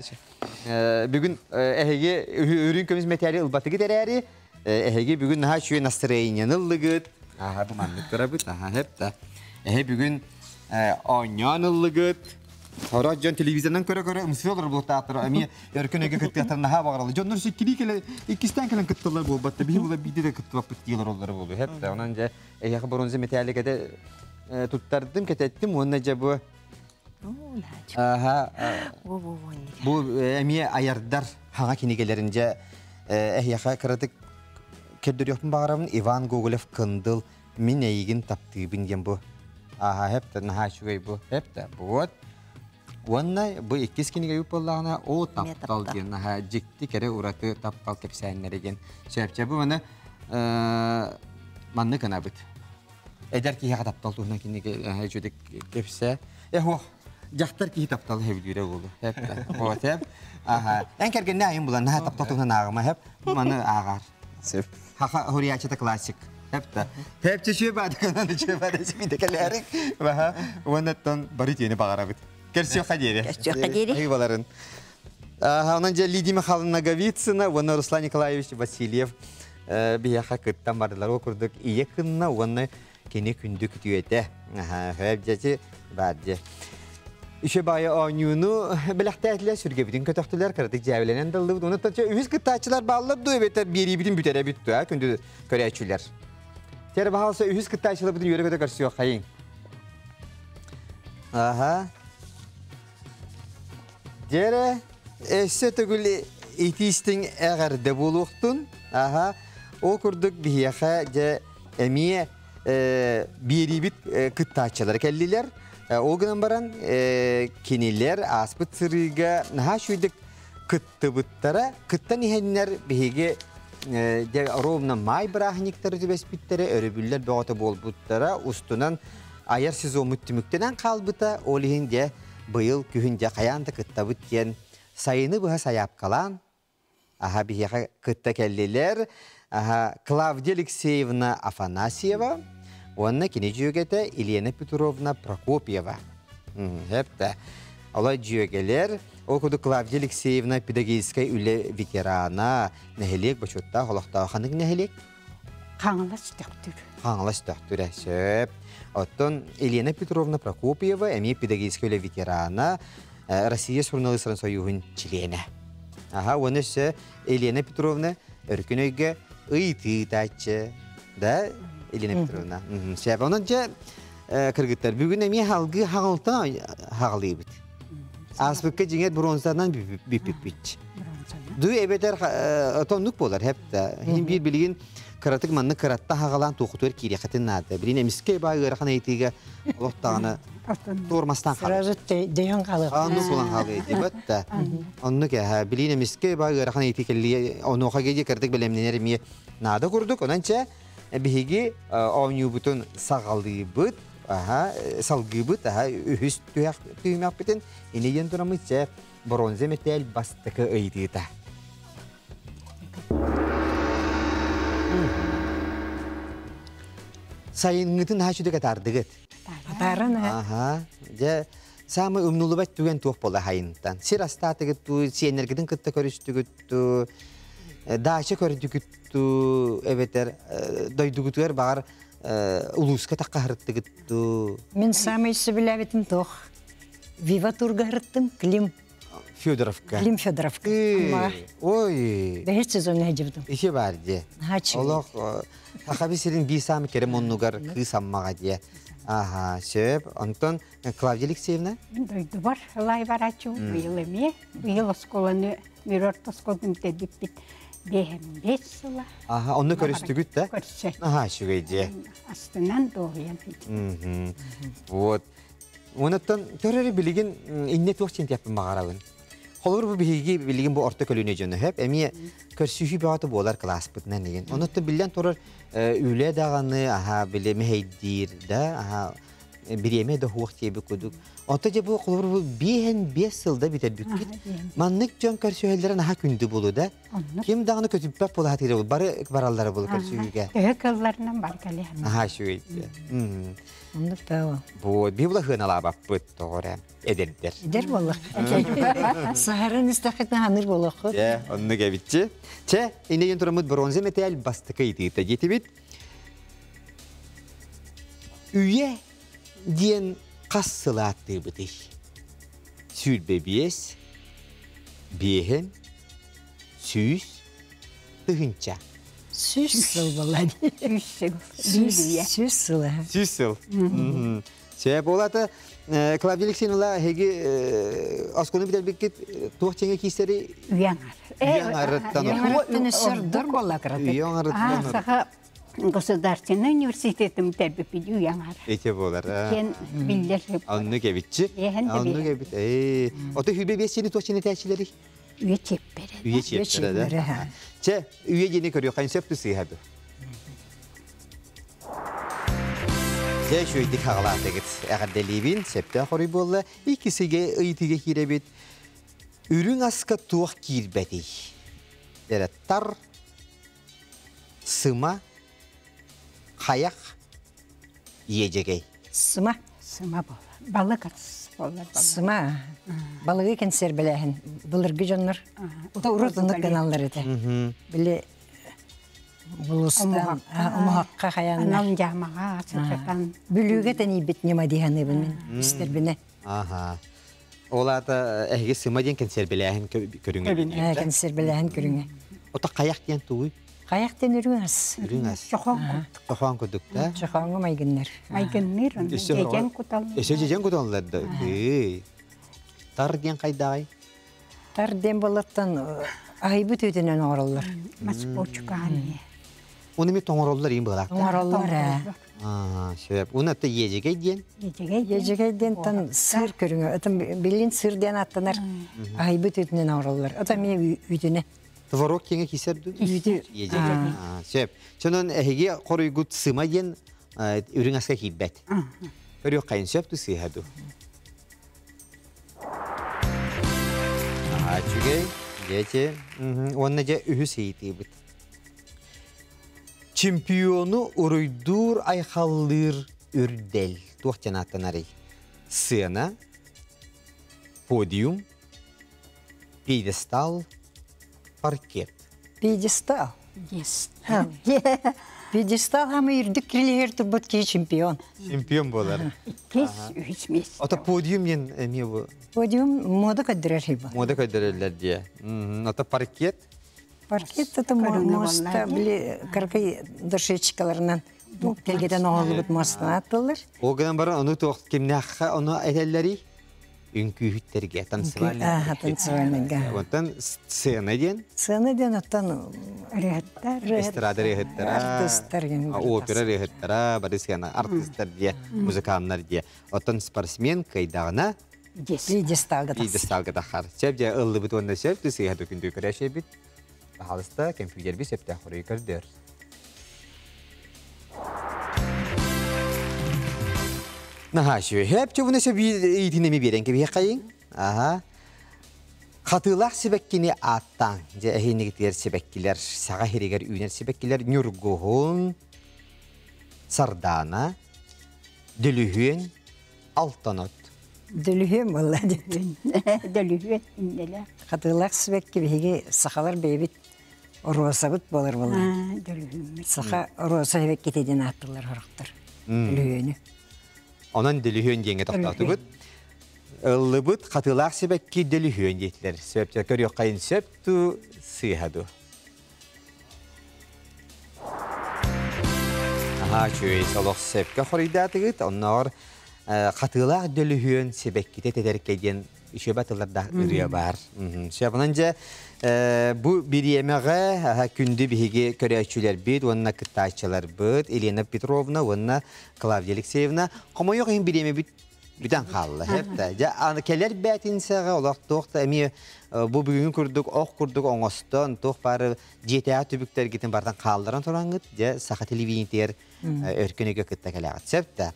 Бүгүн эһиги үрүҥ көмүс мэтээли ылбатыгыт эрээри, эһиги бүгүн наһаа үчүгэй настроениены ыллыгыт. Аха, бу маннык турабыт. Аха, хэп да. Эһи бүгүн оонньоон ыллыгыт. Хорот дьон телевизорынан көрө-көрө ымсыы олорор буолтаахтар эмиэ өркөн өйгө кыттыахтарын наһаа баҕараллар. Дьоннор иккилии кэлэ иккистээн кэлэн кытталлар буолбатта. Биһи була биирдэ да кыттыбаппыт диэлэр оллары буолуо. Хэп онон дьэ эһиэхэ бронза металликада туттардым, кэтэттим уонна дьэ бу Аха. Бу эмиэ айардар хаҥа кинигэлэрин дьэ эһиэхэ кыратык көрдөрүөхпүн баҕарабын. Иван Гоголев Кындыл мин эйигин таптыыбын диэн бу. Аха, хепте, наһаа үчүгэй бу. Хепте, вот. Уонна бу иккис кинигэ буоллаҕына, о таптал диэн наһаа дьикти кэрэ ураты таптал кэпсээннэри диэн. Сөпчө бу маны маннык гынабыт. Эдэр киһиэхэ таптал туһунан кинигэ үчүгэй кэпсээ. Э, хуох, дьахтар киһи тапталы хэбилүүрэ буолу. Хепте. Вот, хеп. Аха. Эн кэргэннэ айын булан наһаа таптал туһунан ааҕыма хеп. Маны ааҕар. Сөп. Хаха хуриячыта классик. Хепте. Хепче чүө баадыканан чүө баада сипиде кэлээрик. Баха. Уоннаттан бары тиэни бағарабыт. Керсиэххэ диэри. Керсиэххэ диэри. Айыбаларын. Онон дьэ Лидия Михайловна Ноговицына уонна Руслан Николаевич Васильев биһиэхэ кыттан бардылар. Ол курдук ийэ кынна уонна кини күндү күтүөтэ. Хөп дьэти баар дьэ. Үчө баайы оонньууну бэлэхтээтилэр, сүргэбитин көтөхтүлэр, кыратык дьээбэлэнэн даллыбыт. Онон үһүс кыттааччылар бааллар дуу, эбэтэр биэриибитин бүтэрэ бүттү, күндү көрөөччүлэр. Тер баһалса үһүс кыттааччыларбытын үөрэ-көтө көрсүөххэйиҥ. Аха. Дьэрэ, өссө төгүл итиистиҥ эҕэрдэ буолуохтун. Аха. Ол курдук биһиэхэ дьэ эмиэ биэриибит кыттааччылара кэллилэр. Ол гынан баран кинилэр ааспыт сырыыга наһаа үчүгэйдик кыттыбыттара. Кыттан иһэннэр биһиги дьэ ровно маай бырааһынньыктары түбэспиттэрэ, өрөбүллэр бөҕөтө буолбуттара. Устунан айар сезоммут түмүктэнэн хаалбыта. Ол иһин дьэ быйыл күһүн дьэ хайаан да кыттабыт диэн сайыны быһа сайаапкалаан аха биһиэхэ кытта кэллилэр. Аха Клавдия Алексеевна Афанасьева уонна кини дьүөгэтэ Елена Петровна Прокопьева. Хэптэ. Олай дьүөгэлэр, ол курдук Клавдия Алексеевна педагогическай үлэ ветерана, нэһилиэк бочуоттаах олохтоох ханнык нэһилиэк? Хаҥалас Төхтүр. Хаҥалас Төхтүрэ, сөп. Оттон Елена Петровна Прокопьева эмиэ педагогическай үлэ ветерана, Россия суруналыыстарын сойууһун чилиэнэ. Аха, уонна өссө Елена Петровна өркөн өйгө ыйытыы ыытааччы. Да, Елена Петровна. Сөп. Онон дьэ, кыргыттар, бүгүн эмиэ халгыы хаҥылтан хаҕалыыбыт. Ааспыкка дьиҥэр бронзанан бүппүппүт. Ду эбэтэр тоннук буолар хепта. Хин биир билигин кыратык маннык кыратта хаҕалаан туохутугар киириэххитин наада. Билин эмискэ баа ыарахан ыйытыыга олохтоҕуна туормастан хаалар. Сразу дөйөн хаалыах. Оннук булан хаалыа дибэт да. Оннук эһэ билин эмискэ баа ыарахан ыйытыы кэллиэ онуоха диэ кыратык бэлэмнэнэр эмиэ наада курдук. Онон чэ биһиги оонньуубутун саҕалыыбыт. Аха, салгыыбыт, аха, үһүс түһэх түһүмэхпитин ини диэн тураммыт чэ бронза мэтээл бастакы ыйытыыта. Сайыҥҥытын наһаа үчүгэй атаардыгыт. Атааран Аха. Дьэ, саамай умнуллубат түгэн туох буола хайынтан? Сир астаатыгыт туу, сиэннэргитин кытта көрүстүгүт туу, даача көрдүгүт туу, эбэтэр дойдугутугар баҕар улууска таххаһырыттыгыт дуу? Мин саамай сөбүлээбитим туох? Вива турга һырыттым, Клим. Федоровка. Клим Федоровка. Ой. Бэһис сезоҥҥа сылдьыбытым. Иши бар дии. Олох Сахаби сирин биир саамы керем оннугар кыыс аммаҕа дии. Аха, сөп. Онтон Клавдия Алексеевна? Мин дойдубар ылай барааччы быйыл эмиэ. Быйыл оскуоланы Мир орто оскуолатын бүтэрбиппит биэһэн бес сыла. Аха, онно көрүстүгүт да? Көрсө. Аха, үчүгэй дии. Астынан дуоһуйан. Вот. Онуттан көрөрү билигин инне туох чинтиэппин баҕарабын. Холобур бу биһиги билигин бу орто көлүнэ дьоно хөп эмиэ көрсүһүү бөҕөтө буолар кылааспытынан деген. Онуттан биллэн турар үлэ даҕаны аха били мэһэйдиир да аха бириэмэ да хуох диэбит курдук. Онто дьэ бу холобур бу биэһэн биэс сылда бүтэрбиккит. Маннык дьон көрсүһэллэрэ наһаа күндү буолу да. Ким даҕаны көтүппэт буола сатыыр бары бараллара буолу көрсүһүүгэ. Төһө кылларынан бар кэлиэ. Аха үчүгэй. Оннук да. Бу би була хыаналаабаппыт тоҕо эдэрдэр. Эдэр буоллах. Саһаран истэххитинэ ханыыр буолуоххут. Дьэ, оннук эбитчи. Чэ, иннигин тураммыт бронза мэтээл бастакы ыйытыыта диэтибит. Үйэ диэн хас сыл ааттыыбытый? 25, биэһин, 100, тыһыынча. 100 сыл буолла. 100 сыл. 100 сыл. 100 сыл. Сөп буолата Клавдия Алексеевна эһиги оскуоланы бүтэрбиккит туох чэҥэ киистэри Үйэ аҥар. Үйэ аҥарыттан Үйэ аҥарыттан өссө ордор буолла кыратык. Үйэ аҥарыттан Саха. Государственный университетым тербиппит үйәңар. Ете болар. Кен биллер. Онну кебитчи. Онну кебит. Э, ото хүбе бесini точно тәчилери. Үйе чеппере. Үйе чеппере да. Че, үйе жени көрү кайын сөптү сыйхады. Же шүйдик хагалаатыгыт. Әгәрделибин септә хорый болла. Икисиге ыйтыге киребит. Үрүң аска туох киирбети. Эре тар, сыма, хаяк, иежегей. Сыма. Сыма бола. Балык ас болар. Сыма. Балыгы кенсер беләһин. Былыргы дьоннор. Урут оннук гыналлар этэ. Били булустан омуһакка хаяннар. Анал жамаға сытатан. Бүлүүгэ тэнийбит ньыма диһаныыбын мин истербине. Аха. Олата эһиги сыма диэн кэнсиэрбэлээһин көрүҥэ. Кэнсиэрбэлээһин көрүҥэ. Ота хаяк диэн тугуй? Хаяк диэн үрүҥ ас. Үрүҥ ас. Чохоон курдук. Чохоон курдук да? Чохооҥҥо майгыннар. Майгынныр, дьэдьэн куталлар. Өссө дьэдьэн куталлар да. Тар диэн хайдааҕый? Тар диэн боллоттон аһыйбыт үүтүнэн оҥороллор. Мас буочукаан. Оны ми тоҥороллор иин быһалаах. Тоҥороллор ээ. Аа, сөп. Уна та ежегей диэн? Ежегей. Ежегей диэн тан сыр көрүҥэ. Отон билин сыр диэн аттанар. Аһыйбыт үүтүнэн оҥороллор. Ото эмиэ үүтүнэ. Творог киҥэ кисер ду? Үүтү. Ежегей. Аа, сөп. Чонон эһиги хоруйгут сыма диэн үрүҥ аска киирбэт. Көрүөх хайын сөп ту сыыһа ду? Аа, үчүгэй. Дьэ, уонна дьэ үһүс ыйытыыбыт. Чемпиону уруйдуур айхаллыыр үрдэл туох диэн ааттанарый? Сцена, подиум, пьедестал, паркет. Пьедестал. Yes. Пьедестал хамы үрдүк кирилиһэр турбут киһи чемпион. Чемпион болар. Иккис, үһүс месте. Ото подиум диэн эмиэ бу? Подиум мода көддөрөр хиба. Мода көддөрөллөр диэ. Ото паркет? Паркет это моста били каркай дошечкаларынан телгеден оҕоллубут мостан аттылар. Ол гынан баран ону туох кимнээххэ ону этэллэрий? Үҥкүүһүттэргэ танцевальный. Танцевальныйга. Онтон сцена диэн? Сцена диэн оттон ырыһыттар. Эстрада ырыһыттара. Артистар. Опера ырыһыттара, бары сцена артистар диэ, музыканнар диэ. Оттон спортсмен кыйдаҕына пьедесталга тахсар. Пьедесталга тахар. Сөп дьэ ыллыбыт уонна сөп сыыһа күндү көрөшөбүт. Баһалыста компьютерби сөптөөх хоруй көрдөр. Наһаа үчүгэй. Хэп чубуна сөп иитинеми биэрэн кэбиһиэххэйиҥ. Аха. Хатыылаах сибэккини ааттааҥ. Дьэ эһиинигитигэр сибэккилэр, саҕа иһиригэр үүнэр сибэккилэр ньургуһун, сардаана, дөлүһүөн, алтанот. Дөлүһүөн буолла диэн. Дөлүһүөн иннэлээх. Хатыылаах сибэкки биһиги сахалар бэйэбит оруосабыт буолар буолла. Дөлүһүөммүт. Саха оруоса сибэккитэ диэн ааттылар хорохтор. Дөлүһүөнү. Онон дөлүһүөн диэҥҥэ тохтоотубут. Ыллыбыт хатыылаах сибэкки дөлүһүөн диэтилэр. Сөп көрүөххэйин сөп ту сыыһа ду. Аһаа үчүгэй солох сөпкө хоруйдаатыгыт. Онноор хатыылаах дөлүһүөн сибэккитэ тэтэркэ диэн үчүөбэ тыллардаах ырыа бар. Сөп дьэ бу бириэмэҕэ күндү биһиги көрөөччүлэрбит уонна кыттааччыларбыт Елена Петровна уонна Клавдия Алексеевна хомойуох иһин бириэмэбит бүтэн хаалла. Дьэ аны кэлэр бээтинсэҕэ олох туох да эмиэ бу бүгүҥҥү курдук ох курдук оҥостон туох баары дьиэтээҕи түбүктэргитин барытын хаалларан тураҥҥыт дьэ саха телевидениетигэр өркөн өйгө кытта кэлэҕит. Сөп да?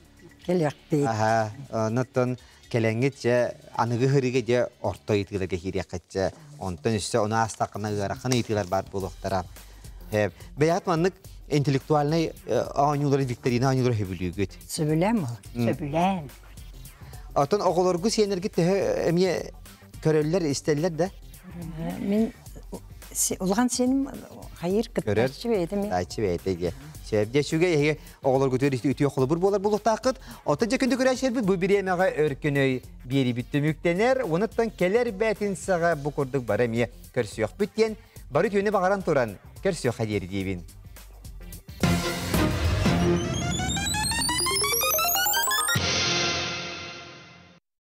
Кэлиэхпит. Аха, оннуттан кэлэҥҥит дьэ аныгы ыһырыыга дьэ орто ыйытыыларга киириэххит дьэ. Онтон өссө ону аастаххына ыарахан ыйытыылар баар буолуохтара. Бэйэҕит маннык интеллектуальнай оонньуулары, викторина оонньуулары сөбүлүүгүт? Сөбүлээн буол. Сөбүлээн. Оттон оҕолоргу сиэнэргит төһө эмиэ көрөллөр, истэллэр да? Мин улахан сиэним хайыр кыттааччы бэйэтэ мен. Кыттааччы бэйэтэ диэ. Сөп дьэ үчүгэй эһиги оҕолоргутугар үтүө холобур буолар буолуохтааххыт. Оттон дьэ күндү көрөөччүлэрбит бу бириэмэҕэ өркөн өй биэрибит түмүктэнэр. Онуттан кэлэр бээтинсэҕэ бу курдук бары эмиэ көрсүөхпүт диэн бары үтүөнү баҕаран туран көрсүөххэ диэри диибин.